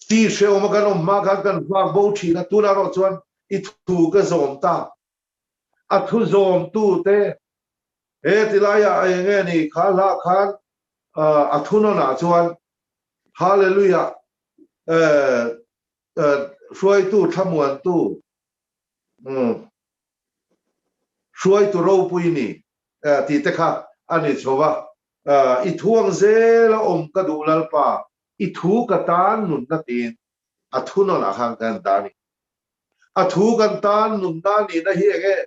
S2: Ti hreawma kan awm hma khan kan vak bo thin a, tunah erawh chuan i thu ka zawm ta. A thu zawmtu te he ti laiah eng nge ni kha hlah khan a thunawnah chuan Hallelujah Hruaitu thlamuantu hruaitu ropui ni tih te kha a ni chho va. I thu ang zela awm ka duh Lalpa, i thu ka tan nunna tiin a thunawnah khan kan dah a ni. A thu kan tan nunna nihna hi eng nge?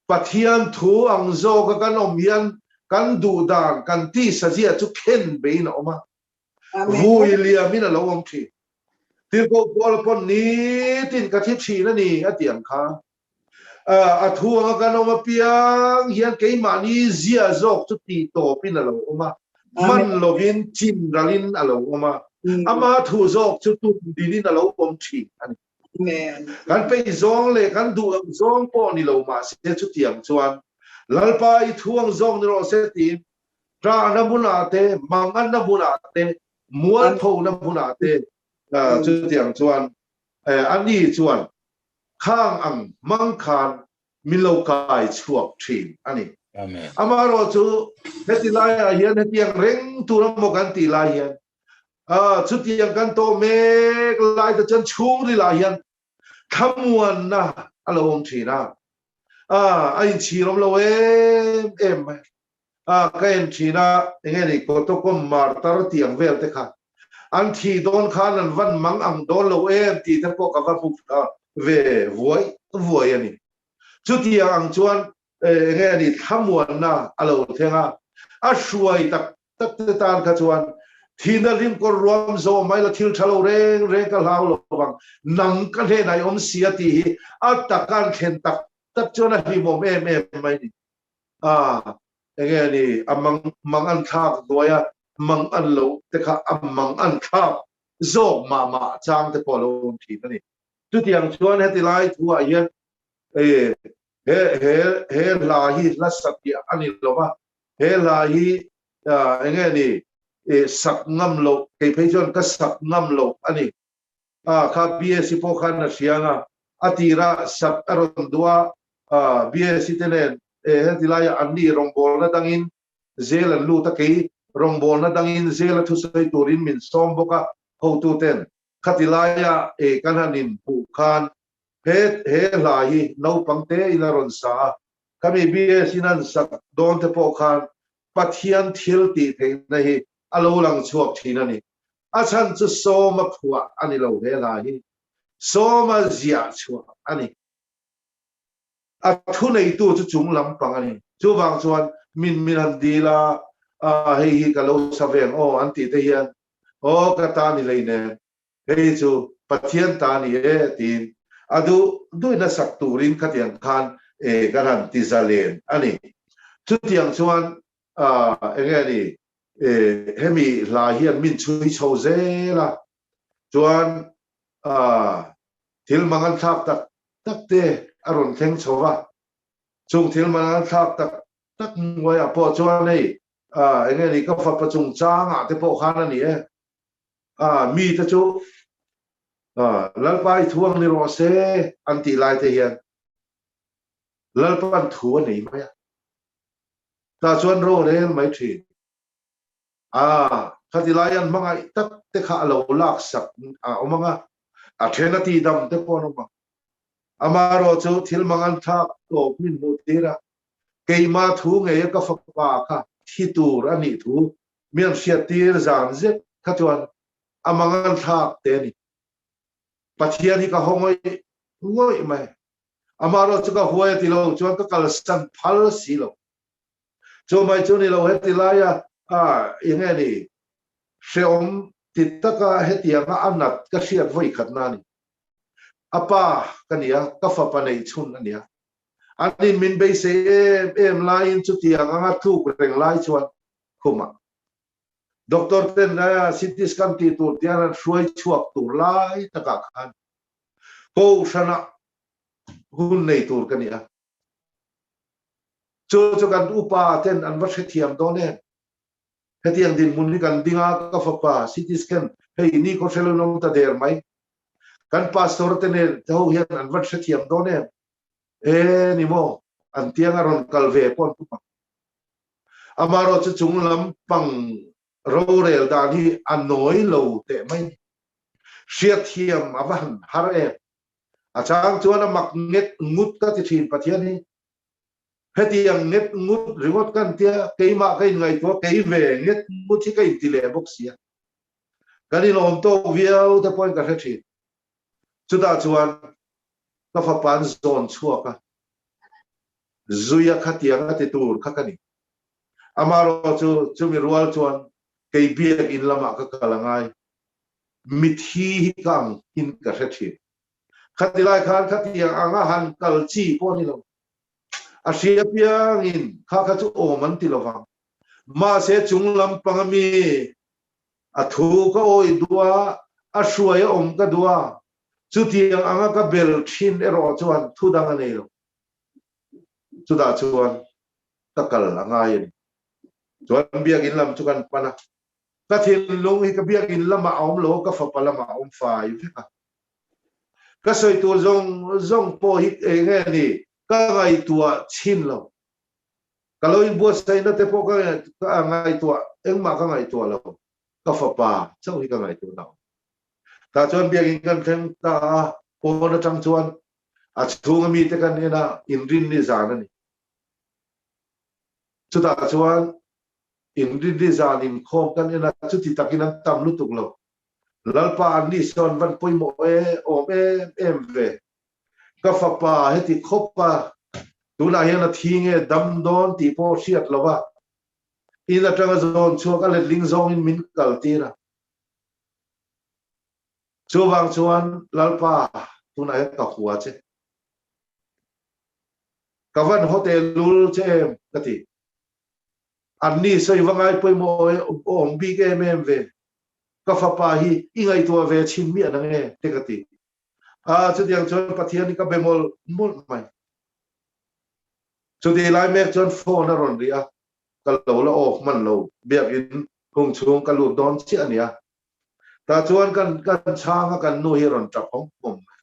S2: Pathian thu ang zawka kan awm hian kan duh dan, kan tisa zia chu khen beiin a awm a. Vui liamin a lo awm thin. Tirhkoh Paula pawn nitin ka thi thin a ni a ti ang kha. A thu anga kan awm apiang hian keimahni zia zawk chu tih tawpin a lo awm a, hman lovin chin ralin a lo awm a, ama thu zawk chu tum dinin a lo awm thin a ni. Kan peih zawng leh kan duh ang zawng pawh ni lo mahse chutiang chuan Lalpa i thu ang zawk ni rawh se tiin Ṭahna hmunah te, manganna hmunah te, mualphona hmunah te chutiang chuan ani chuan khang ang hmang khan min lo kai chhuak ṭhin a ni. Amaherawhchu heti laiah hian hetiang reng tur emaw kan tih lai hian chutiang kan tawh mek lai te chuan chhungrilah hian thlamuanna a lo awm ṭhin a, a inchhir awm lo em em mai. A ka en thin a, enge ni Kotawkawm martar tih ang vel te kha an thih dawn khan an van mang ang dawn lo em tih te pawh ka va hmu ve vuai vuai a ni. Chutiang ang chuan enge ni thlamuanna a lo thleng a, a hruai tak tak te tan kha chuan thihna rimkawr ruam zawh mai la thil tha lo reng reng ka hlau lo vang, nang ka hnenah i awm si a tih hi a taka an thlen tak tak chuan a hlimawm em em mai ni. A, enge a ni, a mang mang an thlak hnuai a, mang an lo te kha a mang an thlak zawk mah mah chang te pawh a lo awm thin a ni. Chutiang chuan heti lai thuah hian e he he he hla hi hla satliah a ni lo va, he hla hi enge a ni. e sak ngam loh, kei phei chuan ka sak ngam loh a ni. A kha BSc pawh khan a hria ang a, a tira sak a rawn duh a, BSc te nen e heti laia an ni rawngbawlna dangin zel an lut a, kei rawngbawlna dangin zela thusawi turin min sawm bawk a, hotu ten khati laia e kan han inhmuh khan he he hla hi naupang te in a rawn sa a, khami BSc in an sak dawn te pawh khan Pathian thil tih theihna hi a lo lang chhuak thin a ni. A chhan chu sawma phuah a ni lo he hla hi. Sawma ziah chhuah a ni. A thuneitu chu chung lampang a ni. Chuvang chuan min min han dil a, a hei hi ka lo sa ve ang aw an tih te hian aw ka ta ni hleinem, hei chu Pathian ta ni e tiin a duh duhna sak turin khatiang khan e kan han ti zalen a ni. Chutiang chuan enge ni hemi hla hian min chhui chho zel a, chuan thil mangan thlak tak tak te a rawn thleng chho va, chung thil mangan thlak tak tak hnuaiah pawh chuan hei enge ni ka fapa chungchangah te pawh khan a ni e. A mite chu Lalpa i thu ang ni rawh se an tih lai te hian Lalpan thu a nei mai a. Tah chuan rorel mai thin. A khati lai an hmangaih tak te kha a lo lak sak a awm ang a, a then a tihdam te pawh an awm ang. Amaherawh chu thil mang an thlak tawp min hmuh tir a, keimah thu ngei a ka fapa kha thi tur a nih thu Mi an hriattir zan zet kha chuan a mangan thlak te a ni. Pathian hi ka haw ngawih ngawih mai. Amaherawh chu ka huai a ti lo chuan ka kalsan phal si lo. Chu mai chu ni lo heti laia a eng nge ni hrehawm ti taka hetianga a nat ka hriat vawi khatna a ni. A pa ka ni a, ka fapa neih chhun a ni a. Anin min beisei em em laiin chutiang anga tluk reng lai chuan khumah doctor ten CT scan tih tur tian an hruai chhuak tur lai takah khan kohhranah hun nei tur ka ni a. Chu chu kan upa ten an va hrethiam dawn em? Hetiang dinhmun hi kan ding a, ka fapa CT scan hei ni khaw hrelo in awm ta der mai. Kan pastor te nen te ho hian an va hrethiam dawn em? E ni maw, an tiang a rawn kal ve pawh an tum ang. Amaherawh chu chung lam pang rorel dan hi a nawi lo teh mai ni. Hriatthiam a va han har em. A chang chuan a mak nget ngut ka ti thin Pathian hi. Hetiang nget ngut ringawt ka an tia, keimah ka inngaihtuah kei ve nget ngut hi ka inti leh bawk sia. Kan inawm tawk viau te pawhin ka hre thin. Chutah chuan ka fapa an zawn chhuak a. Zuia kha tiang a ti tur kha ka ni. Amaherawh chu chumi rual chuan kei biakinn lamah ka kal a ngai. Mithi hi ka ang in ka hre thin. Khati lai khan khatiang anga han kal chi pawh a ni lo. A hria piangin kha kha chu awm an ti lovang. Mahse chung lampang a mi a thu ka awih duh a, a hruai a awm ka duh a, chutiang anga ka bel thin erawh chuan thu dang a nei lo. Chutah chuan ka kal a ngai a ni. Chuan biakinn lam chu kan pan a, ka thinlung hi ka biakinn lamah a awm lo a, ka fapa lamah a awm fai vek a. Ka sawi tur zawng zawng pawh hi eng nge ni ka ngaihtuah chhin lo. Ka lo inbuatsaihna te pawh ka ngaihtuah, engmah ka ngaihtuah lo. Ka fapa chauh hi ka ngaihtuah na awm. Tah chuan biakinn kan thleng ta a, pawn atang chuan A chhunga mite kan en a, inrinni zan a ni. Chutah chuan inrinni zan inkhawm kan en a, chuti takin an tam lutuk lo. Lalpa an ni sawn van pawimawh e, awm em em ve. Ka fapa heti khawp a, tunah hian a thi nge dam dawn tih pawh hriat lo a, in atanga zawn chhuak a letling zawngin min kaltir a. Chuvang chuan Lalpa tunah hian ka hua che. Ka van haw teh lul che em ka ti. Anni sawi va ngai pawimawh e awm bik em em ve. Ka fapa hi i ngaihtuah ve chhin miah na nge te ka ti. A chutiang chuan Pathian hi ka be mawlh mawlh mai. Chutih lai mek chuan phone a rawn ri a, ka lo la off hman lo biakin. Hung chhung ka lut dawn chiah a nia. Tah chuan kan kan chhang a kan nu hi rawn tap hawm hawm mai.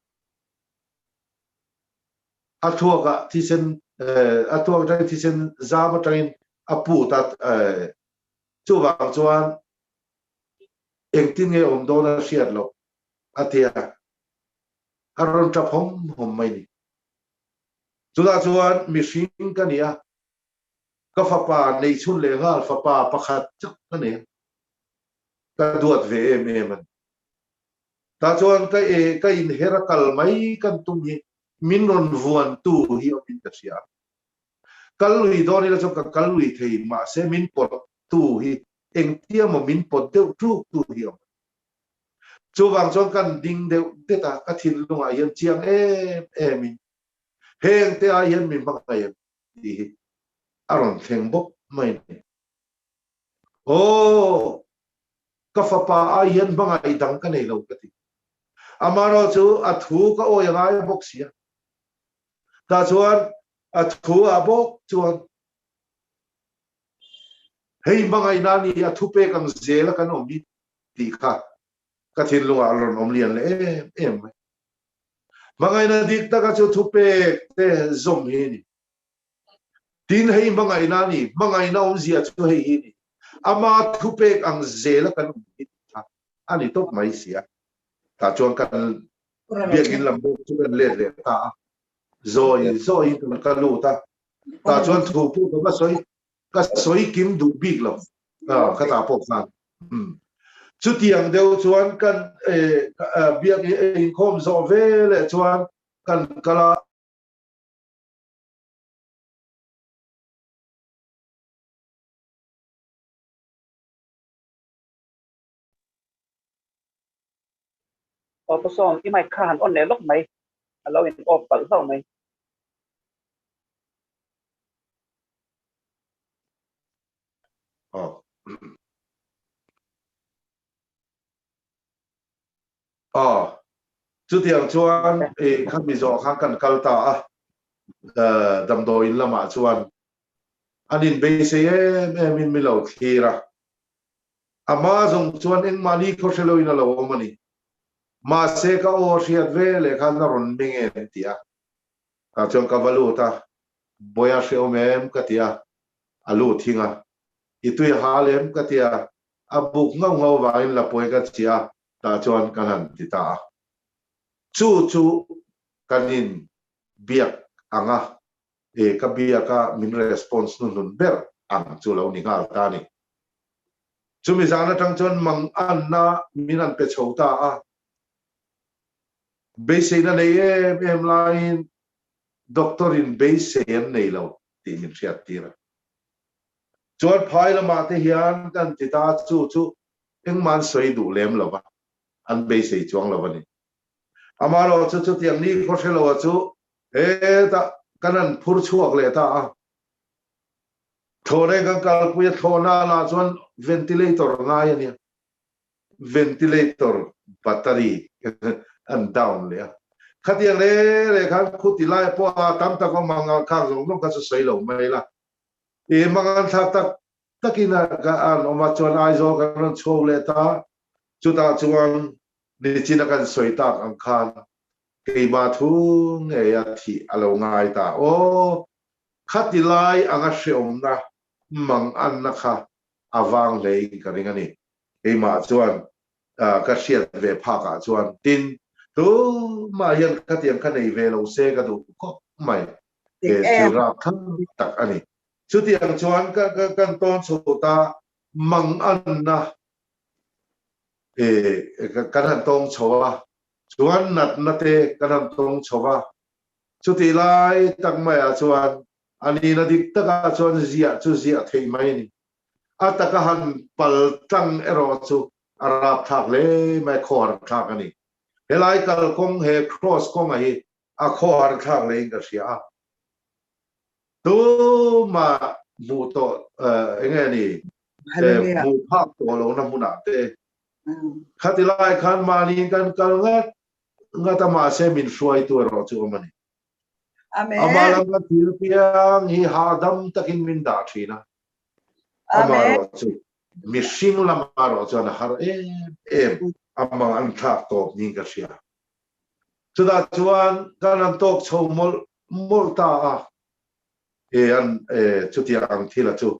S2: A thluakah thisen a thluak atangin thisen zam atangin a put a chuvang chuan engtin nge awm dawn a hriat loh a tia a rawn tap hawm hawm mai ni. Chutah chuan mihring ka ni a, ka fapa neichhun leh nghal fapa pakhat chauh ka nei a, ka duat ve em em a ni. Tah chuan ka e ka inher a kal mai kan tum hi min rawn vuantu hi awmin ka hria a. Kal lui dawn ila chuan ka kal lui thei mahse min pawt tu hi engtia maw min pawt deuh ṭuk tu hi a awm a ni. Chuvang chuan kan ding deuh det a, ka thinlungah hian chiang em emin heng te ai hian mi hmangaih em tih hi a rawn thleng bawk mai a ni. Aw! Ka fapa ai hian hmangaih dang ka nei lo ka ti. Amaherawh chu a thu ka awi a ngai bawk si a. Tah chuan a thu ah bawk chuan hei hmangaihna a ni, a thu pek ang zel a kan awm hi tih kha ka thinlungah a rawn awm lian leh em em mai. Hmangaihna dik taka chu thu pek te zawm hi a ni. Tin, hei hmangaihna a ni, hmangaihna awmzia chu hei hi a ni, ama thupek ang zela kan awm hi tih kha a ni tawp mai si a. Tah chuan kan biakinn lam bawk chu kan let leh ta a, zawi zawiin kan ka lut a, tah chuan thu pawh ka va sawi, ka sawi kim duh bik lo, ka tah pawh khan. Chutiang deuh chuan kan biak inkhawm zawh veleh chuan kan kal a.
S5: Aw Pu Sawm, i mic kha han on leh lawk mai, a lo in off palh hlauh mai.
S2: Aw. Aw, chutiang chuan i khami zawh khan kan kal ta a, damdawiin lamah chuan an inbeisei em em in mi lo thlir a, ama zawng chuan engmahni khaw hre loin a lo awm a ni. Mahse ka aw hriat ve leh khan a rawn meng em ti a, tah chuan ka va lut a, Bawiha hrehawm em ka ti a, a lu thing a, i tui a hal em ka ti a, A buk ngauh ngauh vangin lapuai ka chhi a, tah chuan kan han ti ta a. Chu chu kan in biak ang a, e ka biak a min response hnuhnun ber ang chu lo ni nghal ta a ni. Chumi zan atang chuan manganna min han pe chho ta a. Beiseina nei em em laiin doctor in beisei an nei lo tih min hriat tir a. Chuan phai lamah te hian kan ti ta chu chu engmah an sawi duh lem lo va, an beisei chuang lo a ni. Amaherawh chu chutiang ni khaw hre loa chu hetah kan han phur chhuak leh ta a. Thlawhna kan kalpui a, thlawhna lah chuan ventilator ngai a nia, ventilator battery an down leh a. Khatiang reng reng khan khuti lai pawha tam tak awm ang a, khang zawng zawng kha chu sawi lo mai la. I mangan thlak tak takin a an awm a, chuan Aizawl kan rawn chhuak leh ta, chutah chuan nichin a kan sawi tak ang khan keimah thu ngei a thih a lo ngai ta. Aw, khati lai anga hreawmna manganna kha a vang hlein ka ring a ni. Keimah chuan ka hriat ve phakah chuan tin, tumah hian khatiang kha nei ve lo se ka duh khawp mai.
S5: Dik
S2: thil
S5: em?
S2: rapthlang tak a ni. Chutiang chuan ka ka kan tawn chho ta manganna kan han tawng chho a, chuan natna te kan han tawng chho a. Chutih lai tak maiah chuan a nihna dik takah chuan ziah chu ziah theih mai a ni. A taka han pal tlang erawh chu a rapthlak hle mai, khawhar thlak a ni. Helai kalkawng he cross kawnga hi a khawhar thlak leh in ka hria a, tumah hmuh tawh enge ni hmuh phak tawh lohna hmunah te khati lai khan mahni kan kal ngat ngat a, mahse min hruaitu erawh chu awm a ni. Amah lam kan thil piang hi hahdam takin min dah thin a, amah erawh chu. Mihring lamah erawh chuan a har em em a mang an thlak tawp niin ka hria. Chutah chuan kan han tawk chho mawlh mawlh ta a, e an e chutiang ang thil a chu.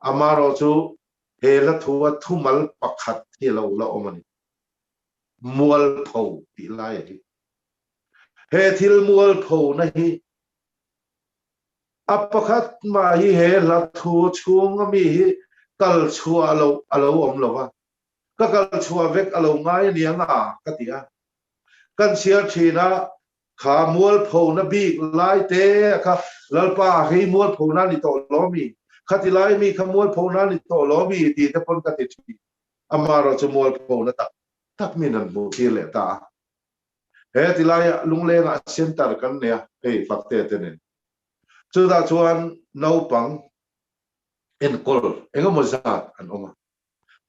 S2: Amaherawhchu he hla thua thumal pakhat hi a lo la awm a ni. Mualpho tih lai a hi. He thil mualpho na hi a pakhat mah hi he hla thu chhung a mi hi kal chhuah loh a lo awm lo va, ka kal chhuah vek a lo ngai a nia nga ka ti a. Kan chhiar thin a, kha mualpho na bik lai te a kha Lalpa hei mualpho na ni tawh lo mi, khati lai mi kha mualpho na ni tawh lo mi tih te pawn ka ti thin. Amaherawhchu chu mualpho na tak tak min han hmuh tir leh ta a. He tilaiah Lunglengah Centre kan nei a, hei Fakte te nen. Chutah chuan naupang enkawl engemaw zat an awm a.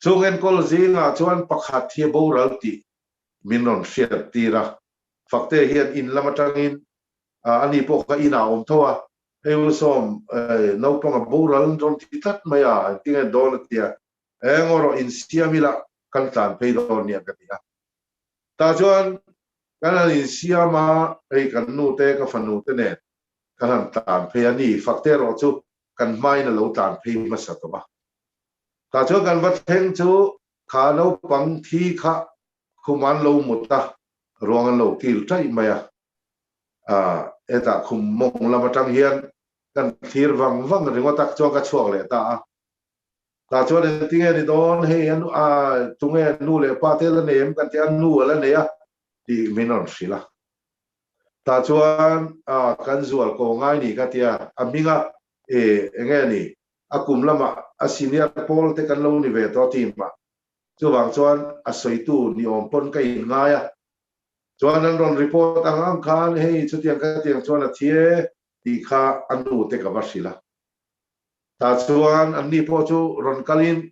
S2: Chung enkawl zingah chuan pakhat hi a boral tih min rawn hriat tir a. Fakte hian in lam atangin ani pawh kha inah a awm tho a, hei u Sawm naupang a boral rawn ti tlat mai a, engtinge dawn a ti a, eng erawh insiam ila kan tlan phei dawn nia ka ti a. Tah chuan kan han insiam a, hei kan nu te ka fanu te nen kan han tlan phei a ni, Fakte erawh chu kan hmain a lo tlan phei hmasa tawh a. Tah chuan kan va thleng chu kha naupang thi kha khum an lo mut a, ruang an lo kil taih mai a. Aah hetah khum mawng lam atang hian kan thlir vang vang ringawt a, chuan ka chhuak leh ta a. Tah chuan engtinge ni dawn hei a tunge nu leh pa te la nei em kan ti a, nu a la nei a tih min rawn hrilh a. Tah chuan kan zual ko ngai ni ka ti a, a hming a e enge ni a kum lamah a senior pawl te kan lo ni ve tawh team ah. Chuvang chuan a sawitu ni awm pawn ka in ngai a. Chuan an rawn report ang ang khan hei chutiang ka tiang chuan a thi e tih kha a nu te ka va hrilh a. Tah chuan anni pawh chu rawn kalin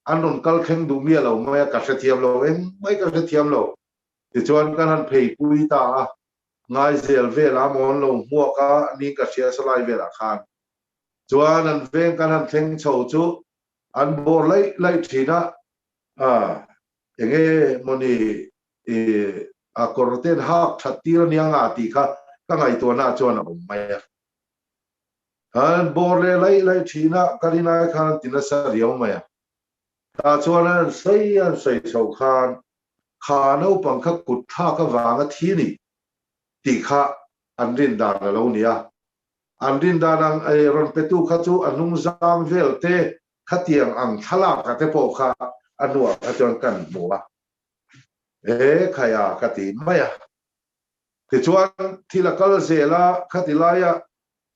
S2: an rawn kal thleng duh miah lo mai a, ka hrethiam lo engmai ka hrethiam lo. Tichuan kan han pheipui ta a, Ngaizel velah maw an lo hmuak a, ni ka hria salai velah khan. Chuan an veng kan han thleng chho chu an bawr laih laih thin a, enge mawni a kawr ten hak that tir ania nga tih kha ka ngaihtuahna chuan a awm mai a. An bawr leh laih laih thin a, ka rin ai khan an ti nasa riau mai a. Tah chuan an sawi an sawi chho khan kha naupang kha kut thlak avanga thi ni tih kha an rin dan a lo ni a. An rin dan ang ei rawn petu kha chu a hnungzang vel te khatiang ang thlalak a te pawh kha a hnuah kha chuan kan hmu a. E khaia ka ti mai a. Tichuan thil a kal zel a, khati laia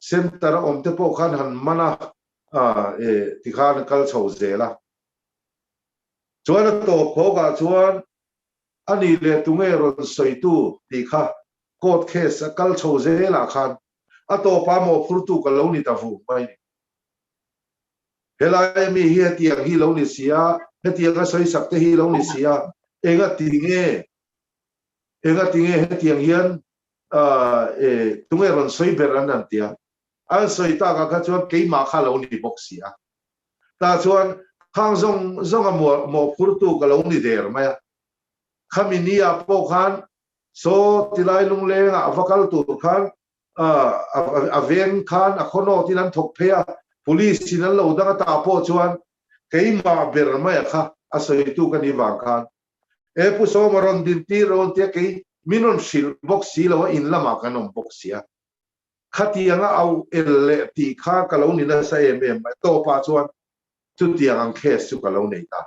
S2: Centre a awm te pawh khan han man a, e tikhan a kal chho zel a. Chuan a tawp phawkah chuan a nih leh tunge rawn sawitu tih kha court case a kal chho zelah khan a tawpa mawhphurtu ka lo ni ta vung mai ni. Helai mi hi hetiang hi lo ni sia, hetiang a sawisak te hi lo ni sia, enga ti nge Enga tinge hetiang hian tunge rawn sawi ber an han ti a, an sawi takah kha chuan keimah kha lo ni bawk si a. Tah chuan khang zawng zawnga mawhphurtu ka lo ni der mai a. Khami ni ah pawh khan saw tilai lunglengah a va kal tur khan a veng khan a khawnawt in an thawk phei a, police in an lo dang a tah pawh chuan keimah ber maia kha a sawitu ka nih vang khan He Pu Sawma rawn din tir rawn tia kei min rawn hrilh bawk si lo a, in lamah kan awm bawk sia. Khatianga au el leh tih kha ka lo ni nasa em em mai. Tawpah chuan chutiang ang case chu ka lo nei ta.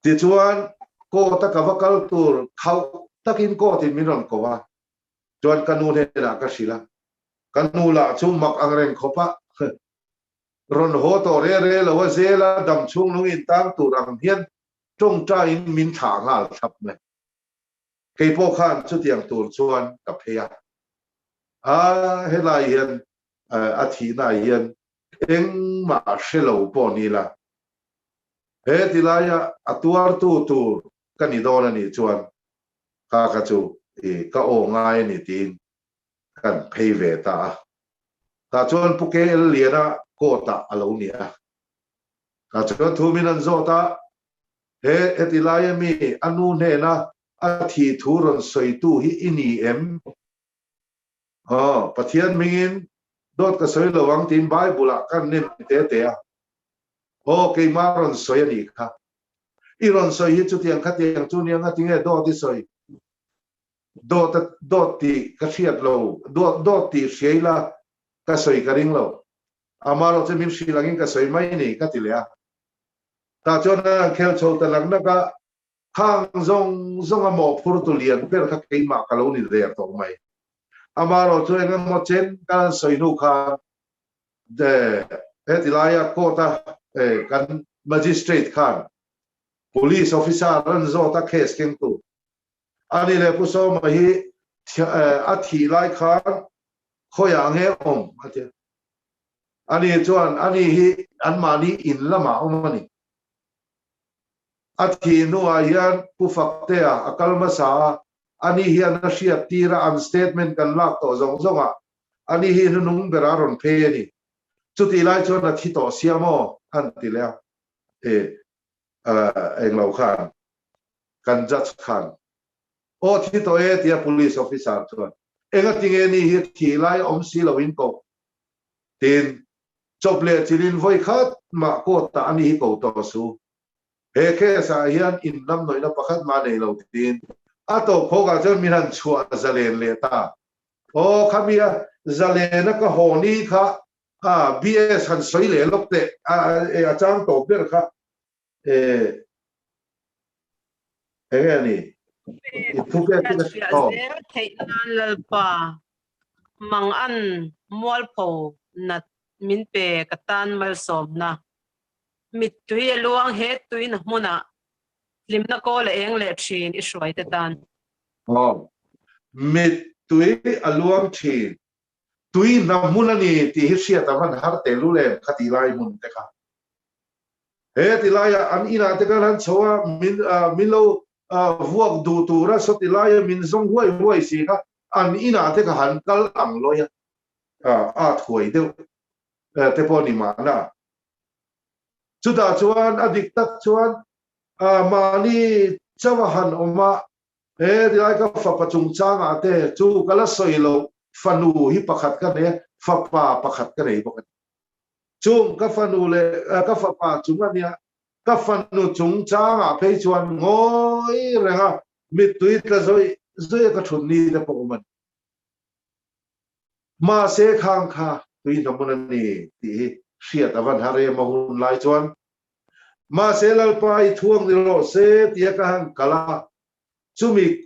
S2: Tichuan court a ka va kal tur khauh takin court in min rawn ko a, chuan ka nu hnenah ka hrilh a. Ka nu lah chu mak ang reng khawp a, rawn haw tawh re re lo a, zela dam chhung lung in tang tur ang hian Tawngtaiin min thlah nghal thlap mai. Kei pawh khan chutiang tur chuan ka phei a. A helai hian a thihna ah hian engmah hre lo pawh ni la, he tilaia a tuartu tur ka ni dawn a nih chuan kha kha chu ka aw ngai a ni tiin kan phei ve ta a. Tah chuan Pu KL Liana court ah a lo ni a. Tah chuan thu min an zawt a, He heti laia mi a nu hnena a thih thu rawn sawitu hi i ni em? Aw, Pathian hmingin dawt ka sawi lo ang tiin Bible-ah ka nem te te a. Aw, keimah rawn sawi a nih kha. I rawn sawi hi chutiang khatiang chu nia ngatinge dawt i sawi? Dawt dawt tih ka hriat lo, dawt dawt tih hria ila ka sawi ka ring lo. Amaherawhchu min hrilh angin ka sawi mai ni ka ti leh a. Tah chuan an han khel chho ta nak nak a, khang zawng zawng a mawhphurtu lian ber kha keimah ka lo ni der tawh mai. Amaherawhchu eng emaw chen kan han sawi hnu khan heti laia court a kan magistrate khan police officer an zawt a case kengtu a ni leh Pu Sawma hi a thih lai khan khawiah nge awm a ti a. Ani chuan ani hi anmahni in lamah awm a ni. A thih hnuah hian Pu Faktea a kal hmasa a, ani hian a hriat tir a, an statement kan lak tawh zawng zawngah ani hi hnunung bera rawn phei a ni. Chutih lai chuan a thi tawh sia maw? an ti leh a. E, englo khan kan judge khan aw thi tawh e tia police officer chuan engatinge ni hi thih lai awm si loin ko Tin, chawp leh chilin vawi khat mah court ah ani hi ko tawh su. He case ah hian in lam nawihna pakhat mah nei lo tiin a tawp phawk ah chuan min han chhuah zalen leh ta. Aw khami a zalen a ka haw ni kha a BS han sawi leh lawk teh a a chang tawp ber kha e enge a ni? I thu pek chu ka
S4: hriat zel theih nan Lalpa mang an mualpho nat min pe ka tan malsawmna mittui a luang he tuina hmunah hlimna kawl a eng leh thin i hruaite tan.
S2: Aw, mittui a luang thin tui hna hmun a ni tih hi hriat a van har tehlul em kha ti lai hmun te kha. He ti laia an inah te khan han chho a, min min lo vuak duh tura sawti laia min zawng huai huai si kha an inah te kha han kal ang lawi a, a thuai deuh te pawh ni mahna. Chutah chuan a dik tak chuan mahni chauh a han awm a, He tilai ka fapa chungchangah te chu ka la sawi loh fanu hi pakhat ka nei a, fapa pakhat ka nei bawk a ni. Chung ka fanu leh ka fapa chung a nia, ka fanu chungchangah phei chuan ngawi reng a, mittui tla zawih zawih a ka thut ni te pawh awm a ni. Mahse khang kha tui hnamhmun a ni tih hi hriat a van har em a hun lai chuan. Mahse Lalpa i thuang ni rawh se tia ka han kal a, chumi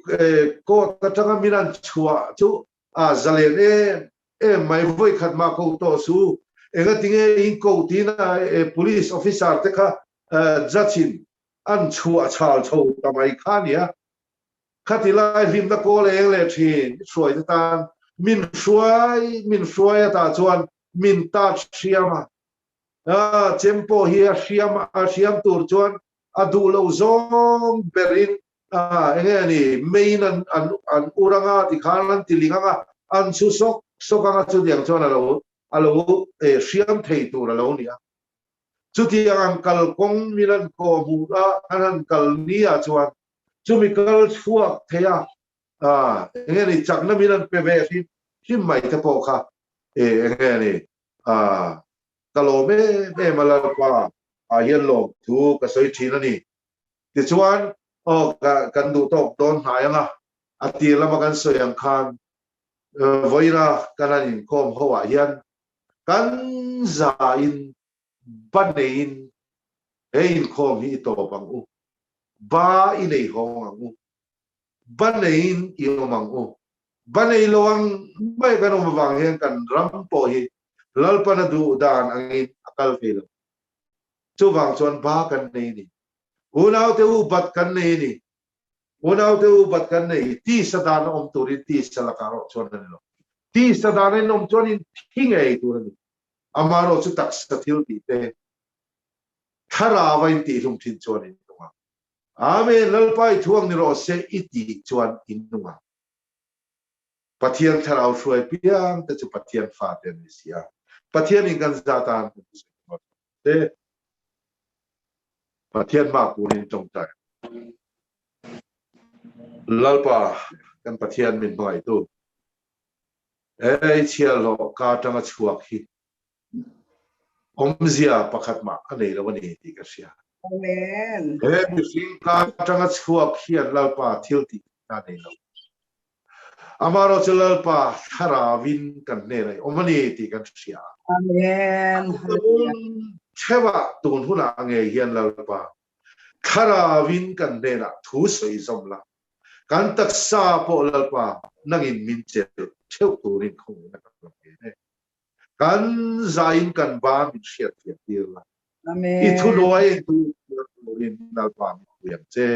S2: court atanga min an chhuah chu a zalen em em mai vawi khat mah ko tawh su engatinge in ko tiin police officer te kha judge in an chhuah chhal chho ta mai kha nia. Khati lai hlimna kawl eng leh thin i hruai te tan min hruai min hruai atah chuan min touch hriam a. Chem pawh hi a hriam a hriam tur chuan a duh loh zawng berin enge a ni meiin an an an ur anga tikhan an tiling anga an chhu sawk sawk anga chutiang chuan a lo a lo hriam thei tur a lo ni a. Chutiang ang kalkawng min an kawh hmuh a an han kal ni ah chuan chumi kal chhuak thei a enge ni chakna min an pe ve hrim hrim mai te pawh kha enge ni ka lawm em em a Lalpa ah hian lawm thu ka sawi thin a ni. Tichuan aw ka kan duh tawk dawn hnai ang a, a tir lama kan sawi ang khan vawiina kan han inkhawm ho ah hian kan za in ba neiin he inkhawm hi i tawp ang u, ba i nei hawng ang u, ba neiin i awm ang u. Ba nei lo ang mai kan awm avang hian kan ram pawh hi Lalpana duh dan angin a kal thei lo. Chuvang chuan ba kan nei a ni. Unaute u bat kan nei a ni. Unaute u bat kan nei. Tisa dan a awm turin tisa lakah erawh chuan a ni lo. Tisa dan a inawm chuan in thi ngei tur a ni. Amaherawh chu taksa thil tih te thlarau a intihhlum thin chuan in nung ang. Amen. Lalpa i thuang ni rawh se i tih chuan in nung ang. Pathian thlarau hruai piang te chu Pathian fate an ni si a. Pathian in kan za tan kan sawi tur a ni. Pathian hma kunin tawngtai. Lalpa kan Pathian min hmangaihtu. Ei chhiahhlawh ka atanga chhuak hi awmzia pakhat mah a nei lo a ni tih ka hria.
S6: Amen.
S2: He mihring ka atanga chhuak hian Lalpa thil tih a nei lo. Amaherawh chu Lalpa thlaravin kan hnenah i awm a ni tih kan hria.
S6: Amen.
S2: Tun theuhah tun hunah ngei hian Lalpa Thlarauin kan hnenah thu sawi zawm la, kan taksa pawh Lalpa nangin min chelh theuh turin khawngaihna ka rawn ngen e. Kan zaiin kan ba min hriatfiah tir la, i thuhnuai in thu hriat turin Lalpa min pui ang che.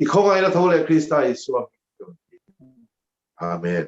S2: I khawngaihna tho leh Krista Isua hming ka rawn ti. Amen.